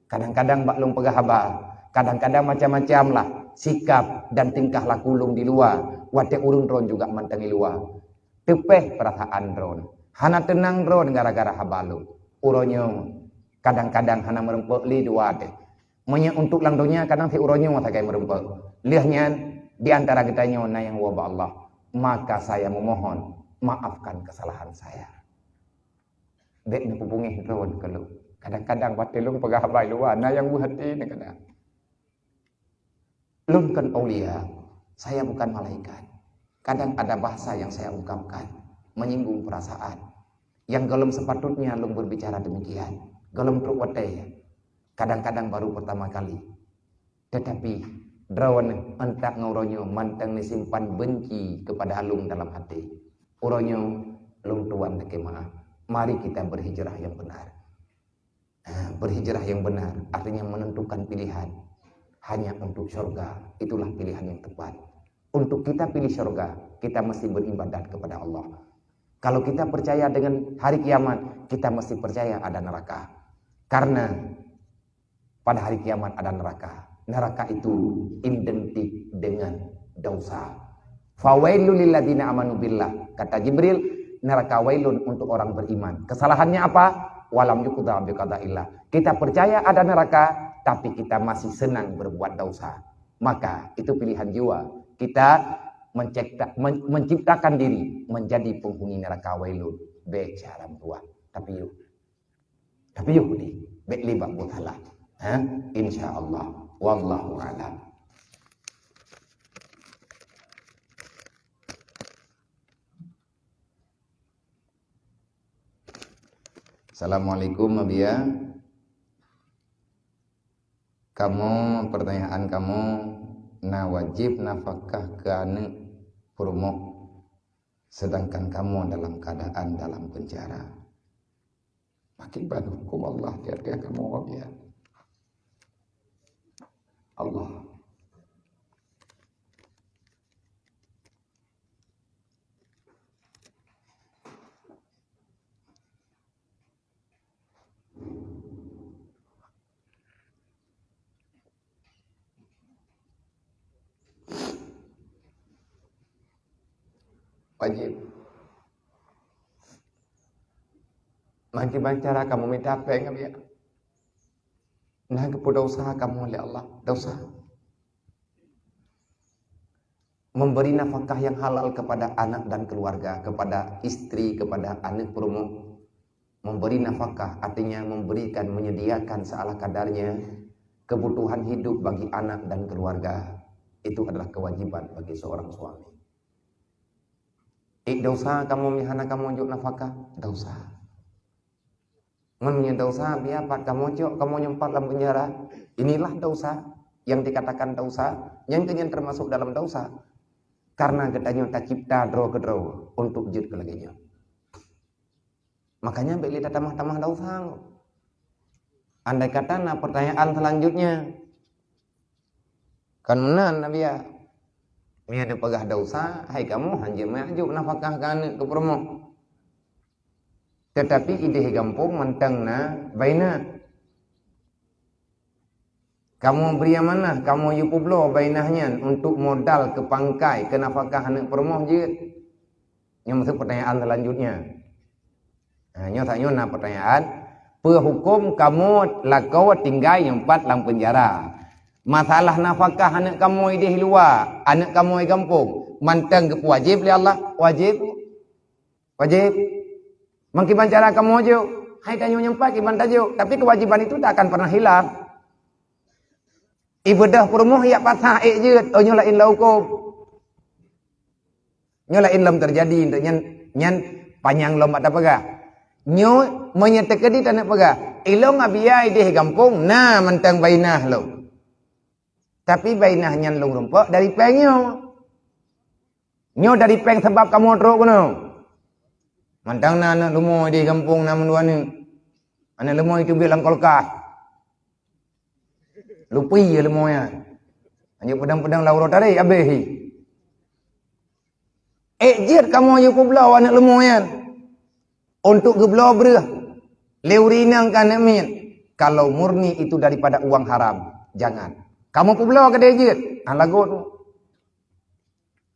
kadang-kadang bak lôn peugah haba, kadang-kadang macam-macam lah sikap dan tingkah laku lôn di luwa, watée ureuëng droen juga mantong di luwa. Teupeh peurasaan droen. Hana teunang droen gara-gara haba lôn. Uroe nyoe, kadang-kadang hana meureumpok lé dua teuh. Meunyoe untuk lam donya kadang siuroe nyoe sagai meureumpok. Lheueh nyan, di antara geutanyoe na nyang woe bak Allah. Maka saya memohon, maafkan kesalahan saya. Bék neupeubungéh droen keu lôn. Kadang-kadang watée lôn peugah haba luwa, na nyang beuhati neukeunan. Lôn kon aulia, saya bukan malaikat. Kadang ada bahasa yang saya ungkapkan, menyinggung perasaan. Nyang gohlom sepatutnya lôn berbicara demikian. Gohlom trok watée, kadang-kadang baru pertama kali. Tetapi, droen antak ngon uroe nyoe mantong neusimpan benci kepada lôn dalam hati. Uroe nyoe, lôn tuan lakée meu'ah. Mari kita berhijrah yang benar. Ah, berhijrah yang benar artinya menentukan pilihan hanya untuk syurga. Itulah pilihan yang tepat. Untuk kita pilih syurga, kita mesti beribadat kepada Allah. Kalau kita percaya dengan hari kiamat, kita mesti percaya ada neraka. Karena pada hari kiamat ada neraka. Neraka itu identik dengan dosa. "Fawailul lilladzina amanu billah," kata Jibril, "neraka wailun untuk orang beriman." Kesalahannya apa? "Walam yuqda biqadaillah." Kita percaya ada neraka, tapi kita masih senang berbuat dosa. Maka itu pilihan jiwa. Kita mencipta-, men-, menciptakan diri menjadi penghuni neraka wailun. Bék siharam tuha. Tapi yuk. Tapi yuk ni, bék lé bak buet salah. Ha? Insya Allah. Wallahu a'lam. Assalamualaikum, Abia. Kamoe, pertanyaan kamoe, na wajéb nafakah keu aneuk peurumoh, sedangkan kamoe dalam keadaan dalam penjara. Akibat hukum Allah tiap-tiap kamoe, ya Allah. Wajéb. Meukiban cara kamoe mita péng, ya. Nah, geupeudosa kamoe lé Allah. Dosa. Memberi nafkah yang halal kepada anak dan keluarga, kepada istri, kepada aneuk peurumoh. Memberi nafkah artinya memberikan, menyediakan seala kadarnya kebutuhan hidup bagi anak dan keluarga. Itu adalah kewajiban bagi seorang suami. Ék dosa kamoe meuhana kamoe jok nafkah? Dosa. Ngon meunyoe dosa, biar pat kamoe cok, kamoe nyumpat lam penjara. Inilah dosa yang dikatakan dosa, nyang keunyan termasuk dalam dosa. Karena geutanyoe tacipta droe keudroe untuk jeuet keu lagée nyoe. Makanya bék lé tatamah-tamah dosa. Andai kata na pertanyaan selanjutnya, kan meunan Nabi ya. Mia neupeugah dosa, hai kamoe hanjeuet meuajuk nafkah keu aneuk keu peurumoh. Tetapi idéh gampông mantong na bainah. Kamoe bri amanah, kamoe yue peubloe bainah nyan untuk modal keu pangkai, keu nafkah aneuk peurumoh jeuet. Nyoe maksud pertanyaan selanjutnya. Ha, nyoe saat nyoe na pertanyaan, peue huköm kamoe lakoe tinggai nyumpat lam peunjara? Masalah nafkah aneuk kamoe idéh luwa, aneuk kamoe gampông, mantong geupeuwajéb lé Allah? Wajéb. Wajéb. Meukiban cara kamoe jok, hai tanyoe nyang pat kiban tajok, tapi kewajiban itu tak akan pernah hilang. Ibeudôh peurumoh yak pasah ék jeuet, oh nyoe laén lom huköm. Nyoe laén lom teujadi, untuk nyan, nyan panyang lom bak tapeugah. Nyoe meunyoe teukeudi taneuk peugah, ilong Abiya idéh gampông na mantong bainah lom. Tapi bainah nyan lôn rumpok dari péng nyoe. Nyoe dari péng sabab kamoe trok keunoe. Mantong na aneuk leumo di gampông na mandua aneuk. Aneuk leumo itu biet lam kulkas. Lupi ya leumo nyan. Anjak peudong-peudong lam uroe tarek habéh hi. Ék jeuet kamoe yue peubloe aneuk leumo nyan untuk geubloe breueh lé ureueng inong keu aneuk miet. Kalau murni itu daripada uang haram, jangan. Kamoe peubloe keudéh jeuet, ah lagot.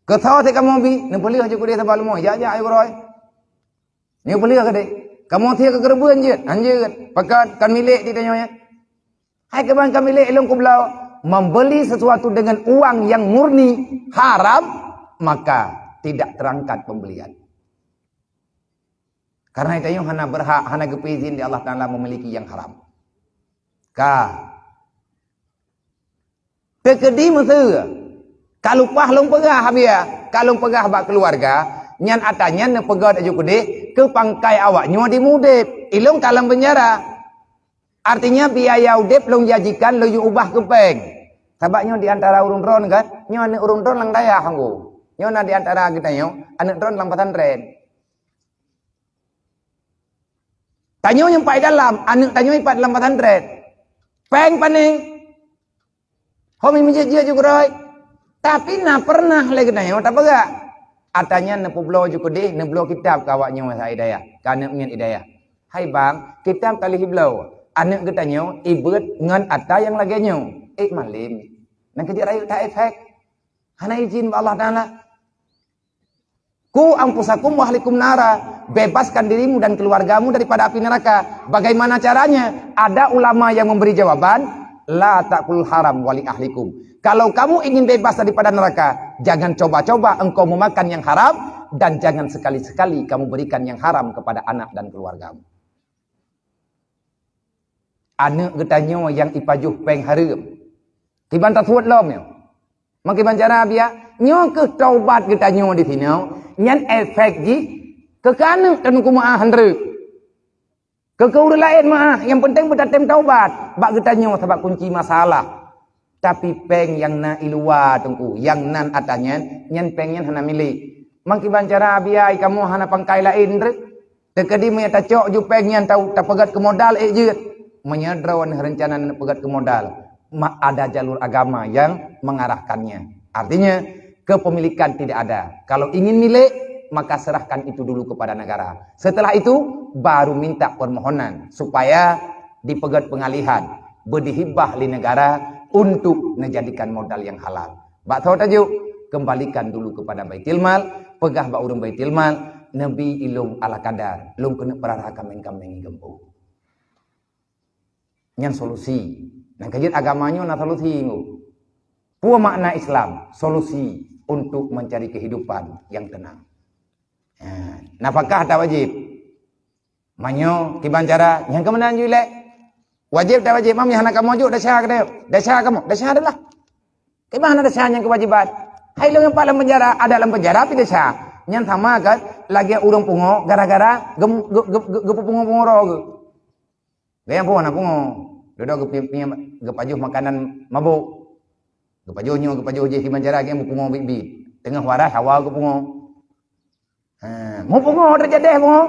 Keu soe sit kamoe bi, neupeuleueh jeuet keudéh sabab leumo, jak-jak ayo keurôi. Neupeuleueh keudéh. Kamoe sit keu keureubeuen jeuet, hanjeuet. Pakat kan milék di tanyoe nyan. Hai kiban ka milék lôn kubloe, membeli sesuatu dengan uang yang murni haram, maka tidak terangkat pembelian. Karena tanyoe hana berhak, hana geupeuizin di Allah Taala memiliki yang haram. Ka. Teukeudi meuseu, ka lumpah lôn peugah Abiya, ka lôn peugah bak keuluwarga, nyan atra nyan neupeugét aju keudéh keu pangkai awak nyoe di mudet, ilong ka lam peunjara. Artinya biaya udép lôn janjikan lôn yue ubah keu péng. Sabab nyoe di antara ureuëng droen kan, nyoe aneuk ureuëng droen lam dayah Hanggo. Nyoe na di antara geutanyoe aneuk droen lam pesantren. Tanyoe nyang pat dalam, aneuk tanyoe pat lam pesantren. Péng pane? Hom meujeut-jeut ju keurôi. Tapi na pernah lé geutanyoe tapeugah. Atra nyan neupeubloe ju keudéh, neubloe kitab keu awak nyoe sa hidayah, keu aneuk miet hidayah. Hai bang, kitab ka lheueh ibloe. Aneuk geutanyoe ibeuet ngon atra nyang lagée nyoe. Ék malem. Nyan keuh jeuet rayeuk that efek. Hana izin bak Allah Taala. Ku anfusakum wa ahlikum nara, bebaskan dirimu dan keluargamu daripada api neraka. Bagaimana caranya? Ada ulama yang memberi jawaban, la takul haram wali ahlikum. Kalau kamu ingin bebas daripada neraka, jangan coba-coba engkau memakan yang haram dan jangan sekali-sekali kamu berikan yang haram kepada anak dan keluargamu. Aneuk geutanyoe nyang ipajoh péng hareuem. Kiban tasuet lom nyoe. Meukiban cara biya, nyoe keuh taubat geutanyoe di sinoe, nyan efek jih keu keu aneuk tanyoe kumeu'ah handreuk. Keu-keu ureuëng laén meuah, nyang peunteng beutatem taubat bak geutanyoe sabab kunci masalah. Tapi péng nyang na i luwa Teungku, nyang nan atah nyan, nyan péng nyan hana milék. Mangkiban cara biaya kamoe hana pangkai laén treuk. Teukeudi meunyoe tacok ju péng nyan tau tapeugét keu modal ék jeuet. Meunyoe droeneuh reuncana neupeugét keu modal, ma ada jalur agama yang mengarahkannya. Artinya, kepemilikan tidak ada. Kalau ingin milik, maka serahkan itu dulu kepada negara. Setelah itu, baru minta permohonan supaya dipeugét pengalihan, beudihibah lé negara untuk menjadikan modal yang halal. Bak tho tajuk, kembalikan dulu kepada Baitul Mal, peugah bak ureuëng Baitul Mal, neubi ilông ala kadar, lông keuneuk peurara kaméng-kaméng i gampông. Nyan solusi. Nyang ka jeuet agama nyoe na solusi nyoe. Peue makna Islam? Solusi untuk mencari kehidupan yang tenang. Ha, nafakah tak wajib? Manyo kiban cara nyang keumeunang ju ilek. Wajib tak wajib? Mam nyang hana kamoe jok desya keu desya kamoe. Desya adalah. Kiban hana desya nyang kewajiban. Hai lôn nyang pat lam penjara, ada lam penjara pi desya. Nyan sama kan lagée ureuëng pungo gara-gara gem- ge- ge- ge- geupeupungo-pungo roh geuh. Gaya pungo na pungo. Dodo geupi- geupajoh makanan mabok. Geupajoh nyoe, geupajoh jih kiban cara geupungo bit-bit. Teungoh waras hawa geupungo. Ha, meupungo teujadeh pungo.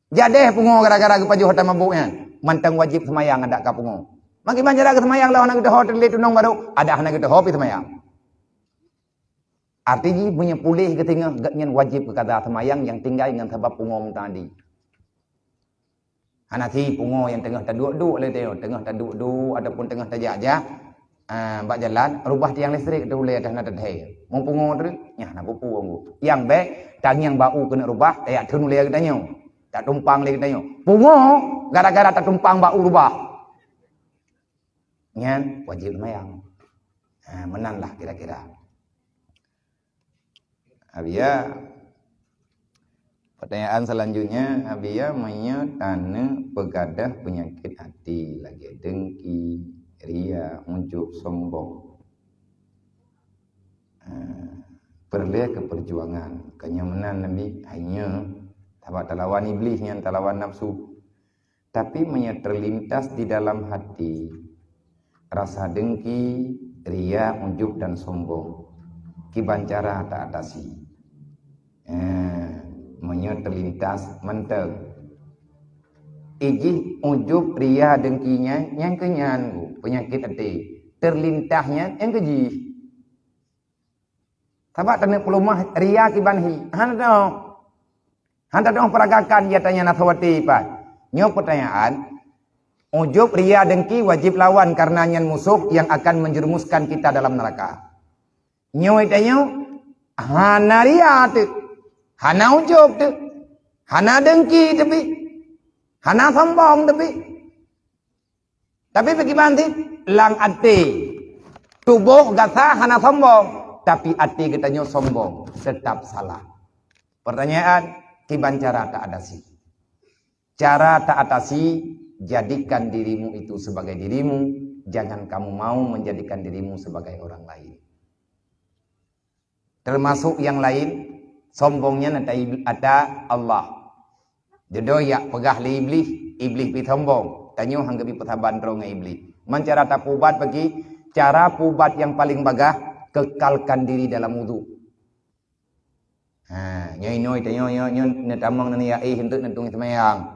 Jadeh pungo gara-gara geupajoh ata mabok nyan. Mantong wajib seumayang adak ka pungo. Mangkiban cara geuseumayang lawah na geudoho teuleut tunong baru, adak hana geudoho pi seumayang. Arti jih meunyoe puléh geuteungoh gobnyan wajib geukaza seumayang nyang tinggai ngon sabab pungo meutanadi. Hana si pungo nyang teungoh taduek-duek lé teungoh, teungoh taduek-duek ataupun teungoh tajak-jak, ah, bak jalan, rubah tiang listrik tu ulée dah na tadhai. Meupungo tu, nyah na pupu anggu. Nyang bék, tangieng bak u keuneuk rubah, tajak theun ulée geutanyoe. Tak tumpang lé geutanyoe. Pungo gara-gara tatumpang bak u rubah. Nyan wajib seumayang. Ha, meunan lah kira-kira. Abia, pertanyaan selanjutnya, Abia, meunyoe taneuk peugadah peunyakét até lagée dengki, ria, ujub, sombong. Ha, peureulée keu perjuangan. Keu nyoe meunan Nabi, hai nyoe, sabab talawan Iblih nyan talawan nafsu. Tapi meunyoe terlintas di dalam hati rasa dengki, ria, ujub dan sombong, kiban cara ta-atasi? Eh, meunyoe terlintas mantong. Ijih ujub, ria, dengki nyan, nyan keuh nyan peunyakét até. Terlintas nyan, nyan keuh jih. Sabab taneuk peuleumah ria kiban hi. Hana teuh. Hana teuh peuragakan ya tanya nasawati pat. Nyoe pertanyaan, ujub, ria, dengki wajib lawan karena nyan musuh yang akan menjerumuskan kita dalam neraka. Nyoe tanyoe hana ria teuh, hana ujub teuh, hana dengki teuh, hana sombong teuh. Tapi bagaimana sih? Lam até. Tuboh gata hana sombong, tapi até geutanyoe sombong, tetap salah. Pertanyaan, kiban cara ta-atasi? Cara ta-atasi, jadikan dirimu itu sebagai dirimu, jangan kamu mau menjadikan dirimu sebagai orang lain. Termasuk yang lain, sombongnya ata, ata Allah. Jodoh yak peugah lé Iblih, Iblih pi sombong. Tanyoe hang geubi peusaban droe ngon Iblih. Man cara tapeuubat bagi, cara peuubat yang paling bagah, kekalkan diri dalam wudu. Ha, nyoe inoe tanyoe nyoe nyoe neutamong nan ya eh untuk neutung seumayang.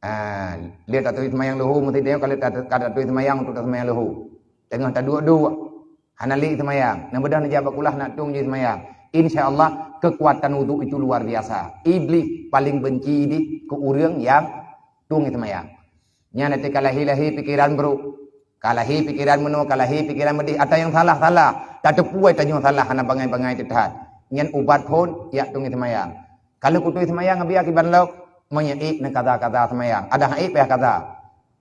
Ah, lé taturi seumayang leuhô, meusti tanyoe ka lé ta-, ka taturi seumayang untuk taseumayang leuhô. Teungoh taduek-duek, hana lé seumayang. Neubeudôh neujak bak kulah nak tueng jih seumayang. Insya Allah, kekuatan wudhu itu luar biasa. Iblih paling benci di keu ureuëng nyang tueng seumayang. Nyan até ka lahé-lahé pikeran brok. Ka lahé pikeran meunoe, ka lahé pikeran meudéh. Ata nyang salah-salah. Tateupeue tanyoe salah, hana bangai-bangai teuh that. Nyan ubat phon, yak tueng seumayang. Ka lheueh kuturi seumayang, Abi, akiban lom, meunyoe ék neukaza-kaza seumayang. Adak han ék payah kaza.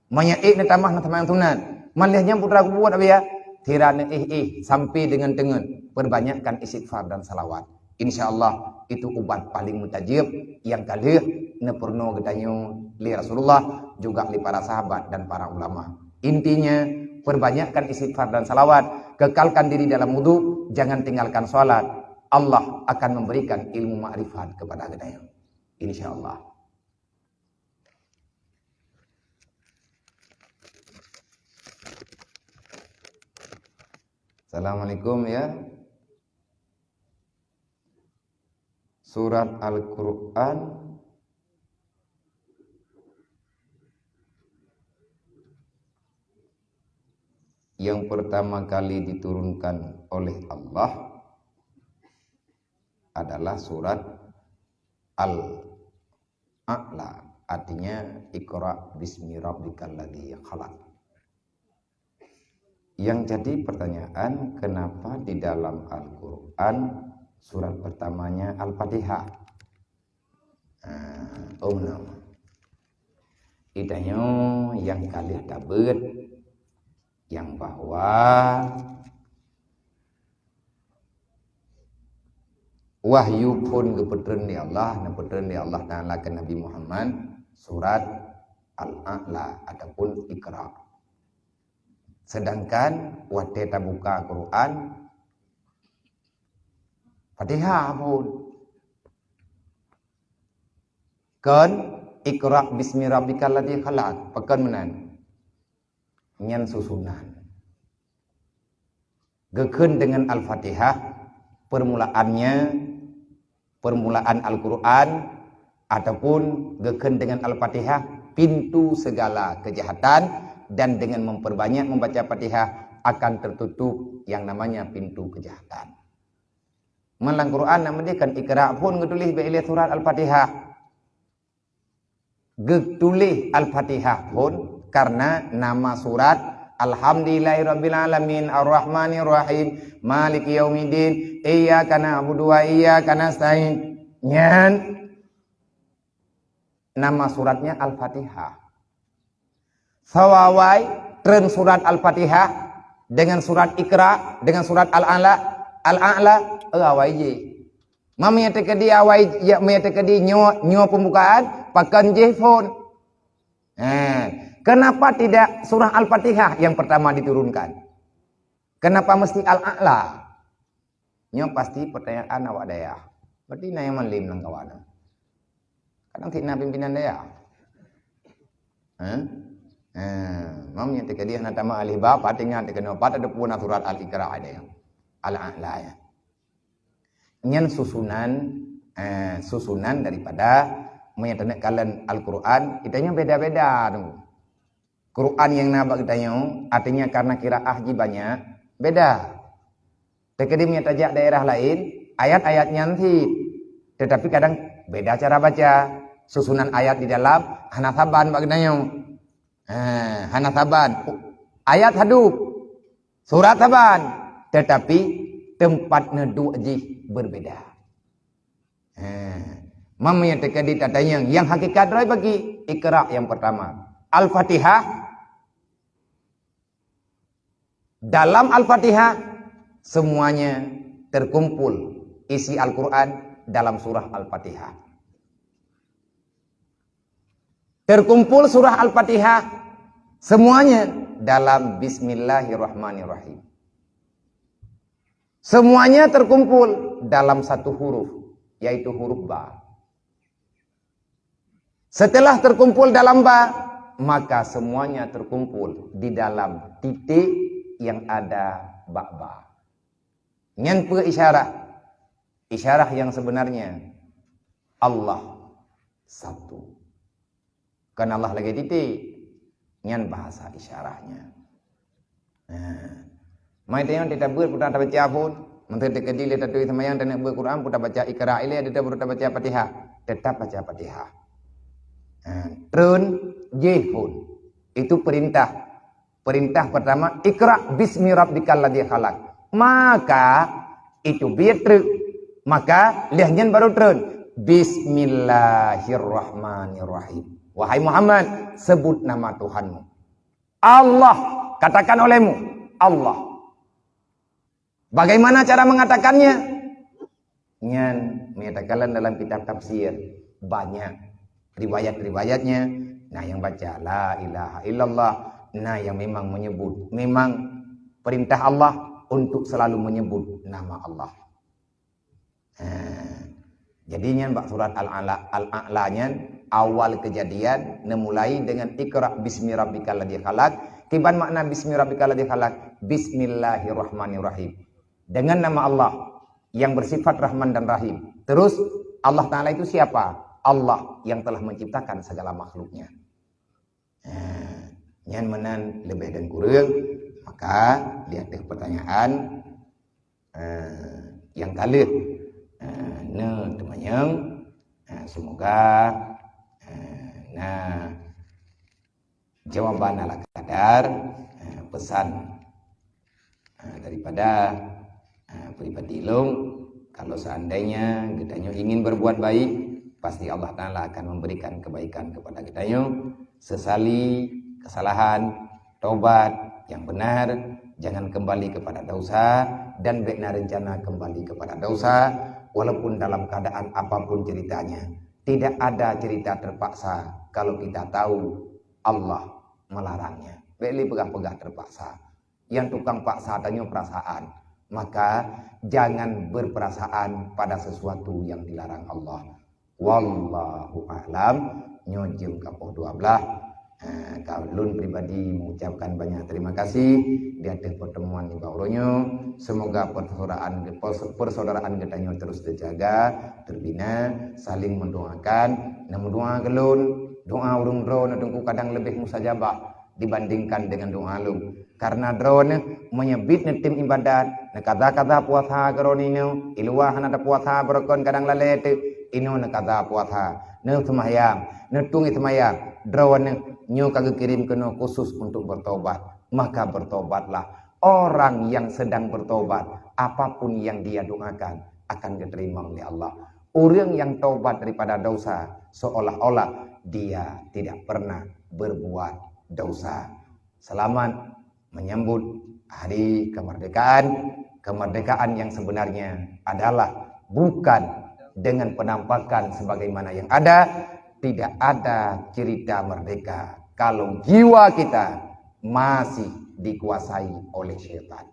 Meunyoe ék neutamah neuseumayang sunat. Man lheueh nyan putra kubuet, Abi, ya. Sira neuéh-éh sampai deungon teungeut. Perbanyakkan istighfar dan salawat. Insya Allah, itu ubat paling mustajab nyang ka lheueh neupeurunoe geutanyoe lé Rasulullah, juga lé para sahabat dan para ulama. Intinya, perbanyakkan istighfar dan salawat, kekalkan diri dalam wudhu, jangan tinggalkan salat. Allah akan memberikan ilmu makrifat kepada geutanyoe. Insya Allah. Assalamualaikum ya. Surat Al-Quran yang pertama kali diturunkan oleh Allah adalah surat Al-A'la, artinya Iqra bismi rabbikal ladzi khalaq. Yang jadi pertanyaan, kenapa di dalam Al-Quran surat pertamanya Al-Fatihah? Nah, oh, nama. Itanyoe nyang ka lheueh tabeuet, nyang bahwa wahyu phon geupeutreun lé Allah, neupeutreun lé Allah Taala keu Nabi Muhammad surat Al-A'la ataupun Iqra. Sedangkan watée tabuka Quran, Fatihah phon. Kon, "Iqra bismi rabbikal ladzi khalaq." Pakon meunan? Nyan susunan. Geukheun deungon Al-Fatihah, permulaannya, permulaan Al-Quran, ataupun geukheun deungon Al-Fatihah, pintu segala kejahatan, dan dengan memperbanyak membaca Fatihah akan tertutup yang namanya pintu kejahatan. Meunyoe lam Quran na meudeh kan Iqra phon geutuléh bak ilée surat Al-Fatihah. Geutuléh Al-Fatihah phon karena nama surat Alhamdulillahirabbil alamin, Arrahmanirrahim, Maliki yaumiddin, Iyyaka na'budu wa iyyaka nasta'in. Nyan nama suratnya Al-Fatihah. Sawa awai treun surat Al-Fatihah dengan surat Iqra, dengan surat Al-A'la, Al-A'la, eh, awai jih. Meunyoe teukeudi awai, ya, meunyoe teukeudi nyoe, nyoe pembukaan, pakon jih phon. Eh, kenapa tidak surah Al-Fatihah yang pertama diturunkan? Kenapa mesti Al-A'la? Nyoe pasti pertanyaan awak dayah. Berarti na nyang malem lam kawan. Kadang fitnah pimpinan dayah. Hah? Ha, mam nyang teukeudi hana tamat alif ba, pat ingat keunoe, pat ada pun surat Al-Iqra ada nyang Al-A'la ya. Nyan susunan, eh, susunan daripada meunyoe taneuk kalon Al-Quran, itanyoe beda-beda tu. Quran nyang na bak geutanyoe, artinya karena qiraah jih banyak, beda. Teukeudi meunyoe tajak daerah laén, ayat-ayat nyan cit. Tetapi kadang beda cara baca. Susunan ayat di dalam hana saban bak geutanyoe. Ha, hana saban. Ayat hadub, surat saban, tetapi tempat neuduek jih berbeda. Ha. Meunyoe teukeudi tatanyong, nyang hakikat droe bagi Iqra yang pertama. Al-Fatihah, dalam Al-Fatihah semuanya terkumpul isi Al-Quran dalam surah Al-Fatihah. Terkumpul surah Al-Fatihah semuanya dalam Bismillahirrahmanirrahim. Semuanya terkumpul dalam satu huruf, yaitu huruf ba. Setelah terkumpul dalam ba, maka semuanya terkumpul di dalam titik yang ada bak ba. Nyan peue isyarah? Isyarah yang sebenarnya, Allah satu. Kon Allah lagée titik. Nyan bahasa isyarahnya. Nah. Mai tanyong teutabeuet peue tabaca phon. Meunteuek teukeudi lé tatueng seumayang taneuk beuet Quran peue tabaca Iqra ilée, ada baru tabaca Fatihah. Tetap baca Fatihah. Nah, treun jih phon. Itu perintah. Perintah pertama, "Iqra bismi rabbikal ladzi khalaq." Maka itu biet treuk. Maka lheueh nyan baru treun, "Bismillahirrahmanirrahim." Wahai Muhammad, sebut nama Tuhanmu. Allah, katakan olehmu, Allah. Bagaimana cara mengatakannya? Nyan meunyoe takalon dalam kitab tafsir, banyak riwayat-riwayatnya. Nah, yang baca la ilaha illallah, nah, yang memang menyebut, memang perintah Allah untuk selalu menyebut nama Allah. Ha. Jadi nyan bak surat Al-A'la, Al-A'la nyan Awal kejadian neumulai dengan Iqra bismi rabbikal ladzi khalaq. Kiban makna bismi rabbikal ladzi khalaq? Bismillahirrahmanirrahim. Dengan nama Allah yang bersifat Rahman dan Rahim. Terus, Allah Ta'ala itu siapa? Allah yang telah menciptakan segala makhluknya. Eh, nyan meunan lebih dan kurang. Maka, di atas pertanyaan, eh, yang ka lheueh, eh, na teumanyong, eh, semoga, eh, na jawaban ala kadar, eh, pesan, eh, daripada, eh, pribadi lôn. Kalau seandainya geutanyoe ingin berbuat baik, pasti Allah Ta'ala akan memberikan kebaikan kepada geutanyoe. Sesali kesalahan, tobat yang benar, jangan kembali kepada dosa, dan bék na rencana kembali kepada dosa, walaupun dalam keadaan apapun ceritanya. Tidak ada cerita terpaksa kalau kita tahu Allah melarangnya. Bék lé peugah-peugah terpaksa. Yang tukang paksa tanyoe perasaan. Maka, jangan berperasaan pada sesuatu yang dilarang Allah. Wallahu a'lam. Nyoe jeuem ka poh dua belas. Ha, ka lôn pribadi mengucapkan banyak terima kasih di atas pertemuan nibak uroe nyoe. Semoga persaudaraan, pers-, persaudaraan geutanyoe terus terjaga, terbina, saling mendoakan. Na meudoa keu lôn, doa ureuëng droeneuh teungku kadang leubeh mustajabah dibandingkan dengan doa lôn. Karena droeneuh meunyoe biet neutem ibadat, neukaza-kaza puasa keudroe nyoe, i luwa hana tapuasa beurukon kadang lalée teuk, inoe neukaza puasa, neuseumayang, neutueng seumayang, droeneuh nyoe ka geukirém keunoe khusus untuk bertobat. Maka bertobatlah. Orang yang sedang bertobat, apapun yang dia doakan akan diterima oleh Allah. Ureuëng nyang tobat daripada dosa seolah-olah dia tidak pernah berbuat dosa. Selamat menyambut hari kemerdekaan. Kemerdekaan yang sebenarnya adalah bukan dengan penampakan sebagaimana yang ada, tidak ada cerita merdeka kalau jiwa kita masih dikuasai oleh syaitan.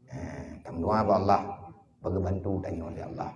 Eh, tameudoa bak Allah, beugeubeubantu tanyoe lé Allah.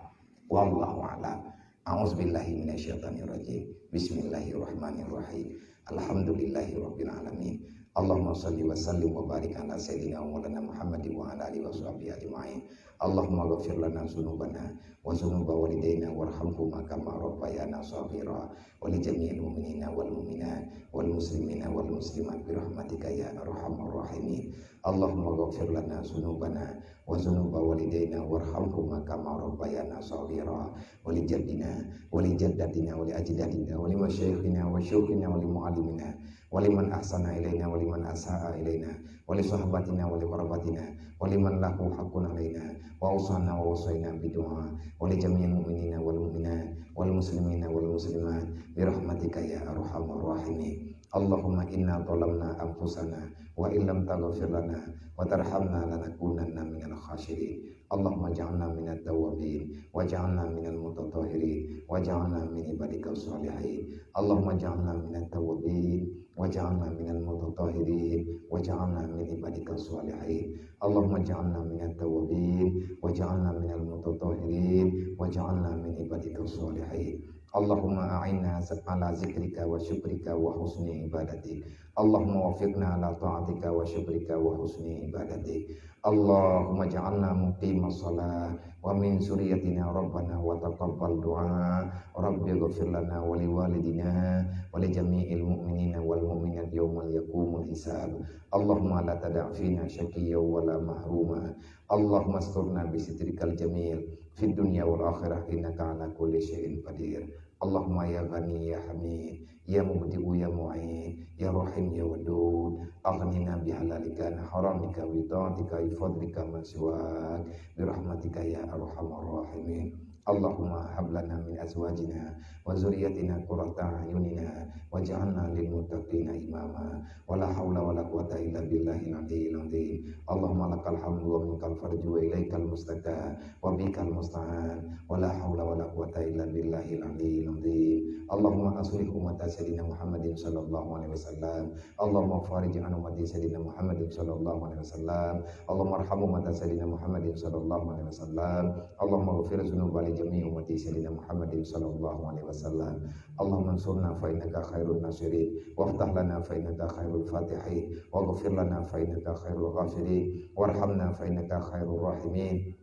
Wallahu a'lam. A'udzubillahi minasyaitonirrajim. Bismillahirrahmanirrahim. Alhamdulillahirabbil alamin. Allahumma shalli wa sallim wa barik ala sayyidina wa maulana Muhammadin wa ala alihi wa sahbihi ajma'in. Allahumma ghafir lana dzunubana wa dzunuba walidaina warhamhuma kama rabbayana shaghira. Wa li jami'il mu'minina wal mu'minat wal muslimina wal muslimat bi rahmatika ya arhamar rahimin. Allahumma ghafir lana dzunubana wa dzunuba walidaina warhamhuma kama rabbayana shaghira. Wa li jaddina wa li jaddatina wa li ajdadina wa li masyaikhina wa syuyukhina wa li muallimina wa liman ahsana ilaina wa liman asa'a ilaina wa li sahabatina wa li qarabatina wa liman lahu haqqun alaina wa ausana wa wasaina bidu'a wa li jami'il mu'minina wal mu'minat wal muslimina wal muslimat bi rahmatika ya arhamar rahimin. Allahumma inna zalamna anfusana wa illam taghfir lana wa tarhamna lanakunanna minal khasirin. Allahumma ja'alna minat tawwabin wa ja'alna minal mutatahhirin wa ja'alna min ibadika shalihin. Allahumma ja'alna minat tawwabin wa ja'alna minal mutatahhirin wa ja'alna min ibadika shalihin. Allahumma ja'alna minat tawwabin wa ja'alna minal mutatahhirin wa ja'alna min ibadika shalihin. Allahumma a'inna ala zikrika wa syukrika wa husni ibadatik. Allahumma wafiqna ala ta'atika wa syukrika wa husni ibadatik. Allahumma ja'alna muqimas shalah wa min dzurriyyatina rabbana wa taqabbal du'a. Rabbi ighfir lana wa li walidina wa li jami'il mu'minina wal mu'minat yaumal yaqumul hisab. Allahumma la tada' fina syaqiyyan wa la mahruma. Allahumma asturna bi sitrikal jamil fid dunya wal akhirah innaka ala kulli syai'in qadir. Allahumma ya Ghani ya Hamid, ya Mubdi'u ya Mu'id, ya Rahim ya Wadud, aghnina bi halalika an haramika bi ta'atika bi fadlika man siwak bi rahmatika ya arhamar rahimin. Allahumma hab lana min azwajina wa dzurriyyatina qurrata a'yunina waj'alna lil muttaqina imama. Wa la haula wa la quwwata illa billahil aliyyil azim. Allahumma lakal hamdu wa minkal farju wa ilaikal mustaka wa bikal musta'an wa la haula wa la quwwata illa billahil aliyyil azim. Allahumma aslih ummata Sayyidina Muhammadin sallallahu alaihi wasallam. Allahumma farij an ummati Sayyidina Muhammadin sallallahu alaihi wasallam. Allahumma arham ummata Sayyidina Muhammadin sallallahu alaihi wasallam. Allahumma ghfir dzunuba li jami'i ummati Sayyidina Muhammadin sallallahu alaihi wasallam. Allahumma ansurna fa innaka khairun nasirin, waftah lana fa innaka khairul fatihin, waghfir lana fa innaka khairul ghafirin, warhamna fa innaka khairur rahimin,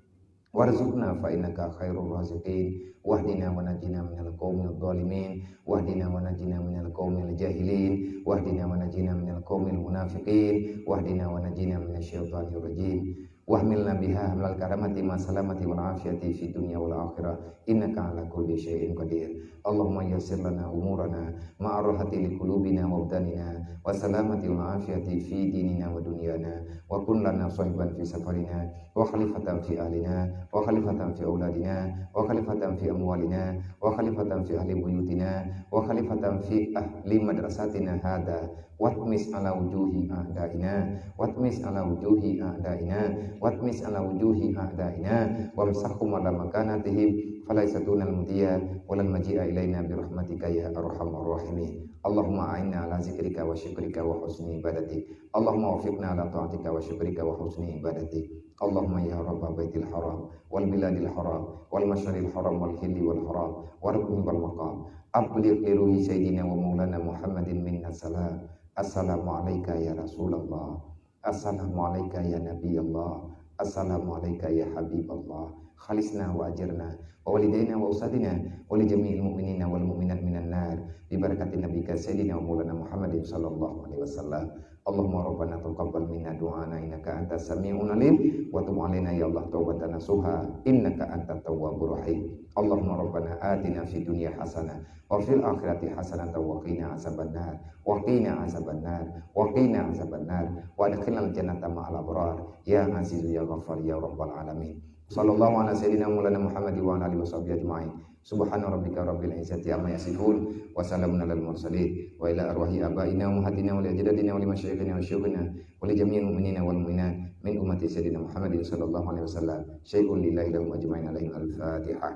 warzuqna fa innaka khairur raziqin, wahdina wa najina minal qaumidh dhalimin, wahdina wa najina minal qaumil jahilin, wahdina wa najina minal qaumil munafiqin, wahdina wa najina minasy syaithanir rajim. Wahmilna biha hamlal karamati ma salamati wal afiyati fid dunya wal akhirah, innaka ala kulli syai'in qadir. Allahumma yassir lana umurana ma'a rahati li qulubina wa abdanina wa salamati wal afiyati fi dinina wa dunyana, wa kun lana sahiban fi safarina wa khalifatan fi ahlina wa khalifatan fi auladina wa khalifatan fi amwalina wa khalifatan fi ahli buyutina wa khalifatan fi ahli madrasatina hadha. Watmis ala wujuhi a'daina, watmis ala wujuhi a'daina, watmis ala wujuhi a'daina, wamsahhum ala makanatihim, falaisa dunal mudiya walal maji'a ilaina birahmatika ya arhamar rahimin. Allahumma a'inna ala zikrika wa syukrika wa husni ibadatik. Allahumma wafiqna ala ta'atika wa syukrika wa husni ibadatik. Allahumma ya Rabba Baitil Haram wal Biladil Haram wal Masyaril Haram wal Hilli wal Haram wa Rukni wal Maqam, abligh li ruhi Sayyidina wa Maulana Muhammadin minna salam. Assalamu alaika ya Rasulullah. Assalamu alaika ya Nabi Allah. Assalamu alaika ya Habib Allah. Khalisna wa ajirna wa walidaina wa ustadzina wa li jami'il mu'minina wal mu'minat minan nar, bi barakati nabika Sayyidina wa Maulana Muhammadin sallallahu alaihi wasallam. Allahumma rabbana taqabbal minna du'ana innaka antas sami'un alim wa tub alaina ya Allah taubatan nasuha innaka antat tawwabur rahim. Allahumma rabbana atina fid dunya hasanah wa fil akhirati hasanatan wa qina azabannar, wa qina azabannar, wa qina azabannar, wa adkhilnal jannata ma'al abrar, ya Azizu ya Ghaffar ya Rabbal alamin. Sallallahu ala sayyidina maulana Muhammad wa ala alihi wa sahbihi ajma'in. Subhana rabbika rabbil izzati amma yasifun, wa salamun alal mursalin, wa ila arwahi abaina wa ummahatina wa li ajdadina wa li masyayikhina wa syuyukhina wa li jami'il mu'minina wal mu'minat min ummati sayyidina Muhammadin sallallahu alaihi wasallam. Syai'un lillahi lahum ajma'in alaihim al-Fatihah.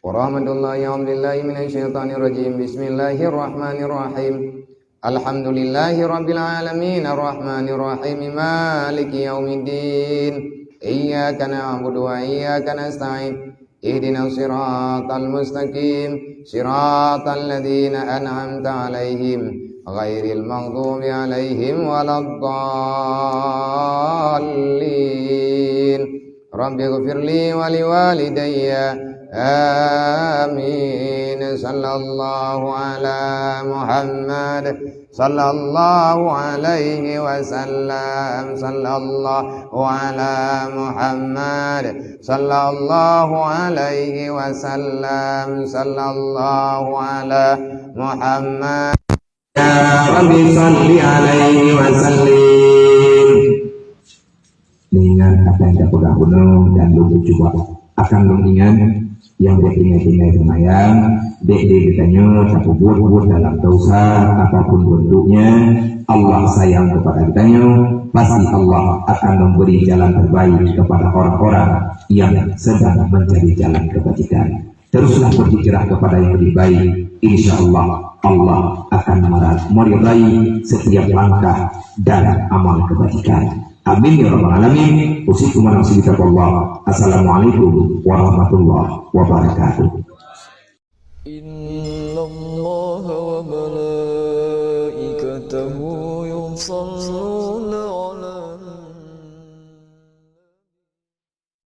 Wa rahmatullahi, a'udzu billahi minasy syaithanir rajim. Bismillahirrahmanirrahim. Alhamdulillahi rabbil alamin, arrahmanir rahim, maliki yaumiddin. Iyyaka na'budu wa iyyaka nasta'in. Ihdinas siratal mustaqim, siratal ladzina an'amta 'alaihim, ghairil maghdubi 'alaihim waladdallin. Rabbighfirli wa liwalidayya. Amin. Sallallahu ala Muhammad. Sallallahu alaihi wasallam. Sallallahu ala Muhammad. Sallallahu alaihi wasallam. Sallallahu ala Muhammad. Ya Rabbi, salli alaihi wa sallim. Ingat apa nyang tapeugah bunoe dan lôn cuba akan lôn ingat nyang bèk tinggai-tinggai seumayang, bèk lé geutanyoe tapeubuet-buet dalam dosa apapun bentuknya. Allah sayang kepada geutanyoe, pasti Allah akan memberi jalan terbaik kepada orang-orang yang sedang mencari jalan kebajikan. Teruslah berhijrah kepada yang lebih baik. Insya Allah, Allah akan mera-, meridai setiap langkah dan amal kebajikan. Amin ya rabbal alamin. Usikum wa nafsi bitaqwallah. Assalamualaikum warahmatullahi wabarakatuh.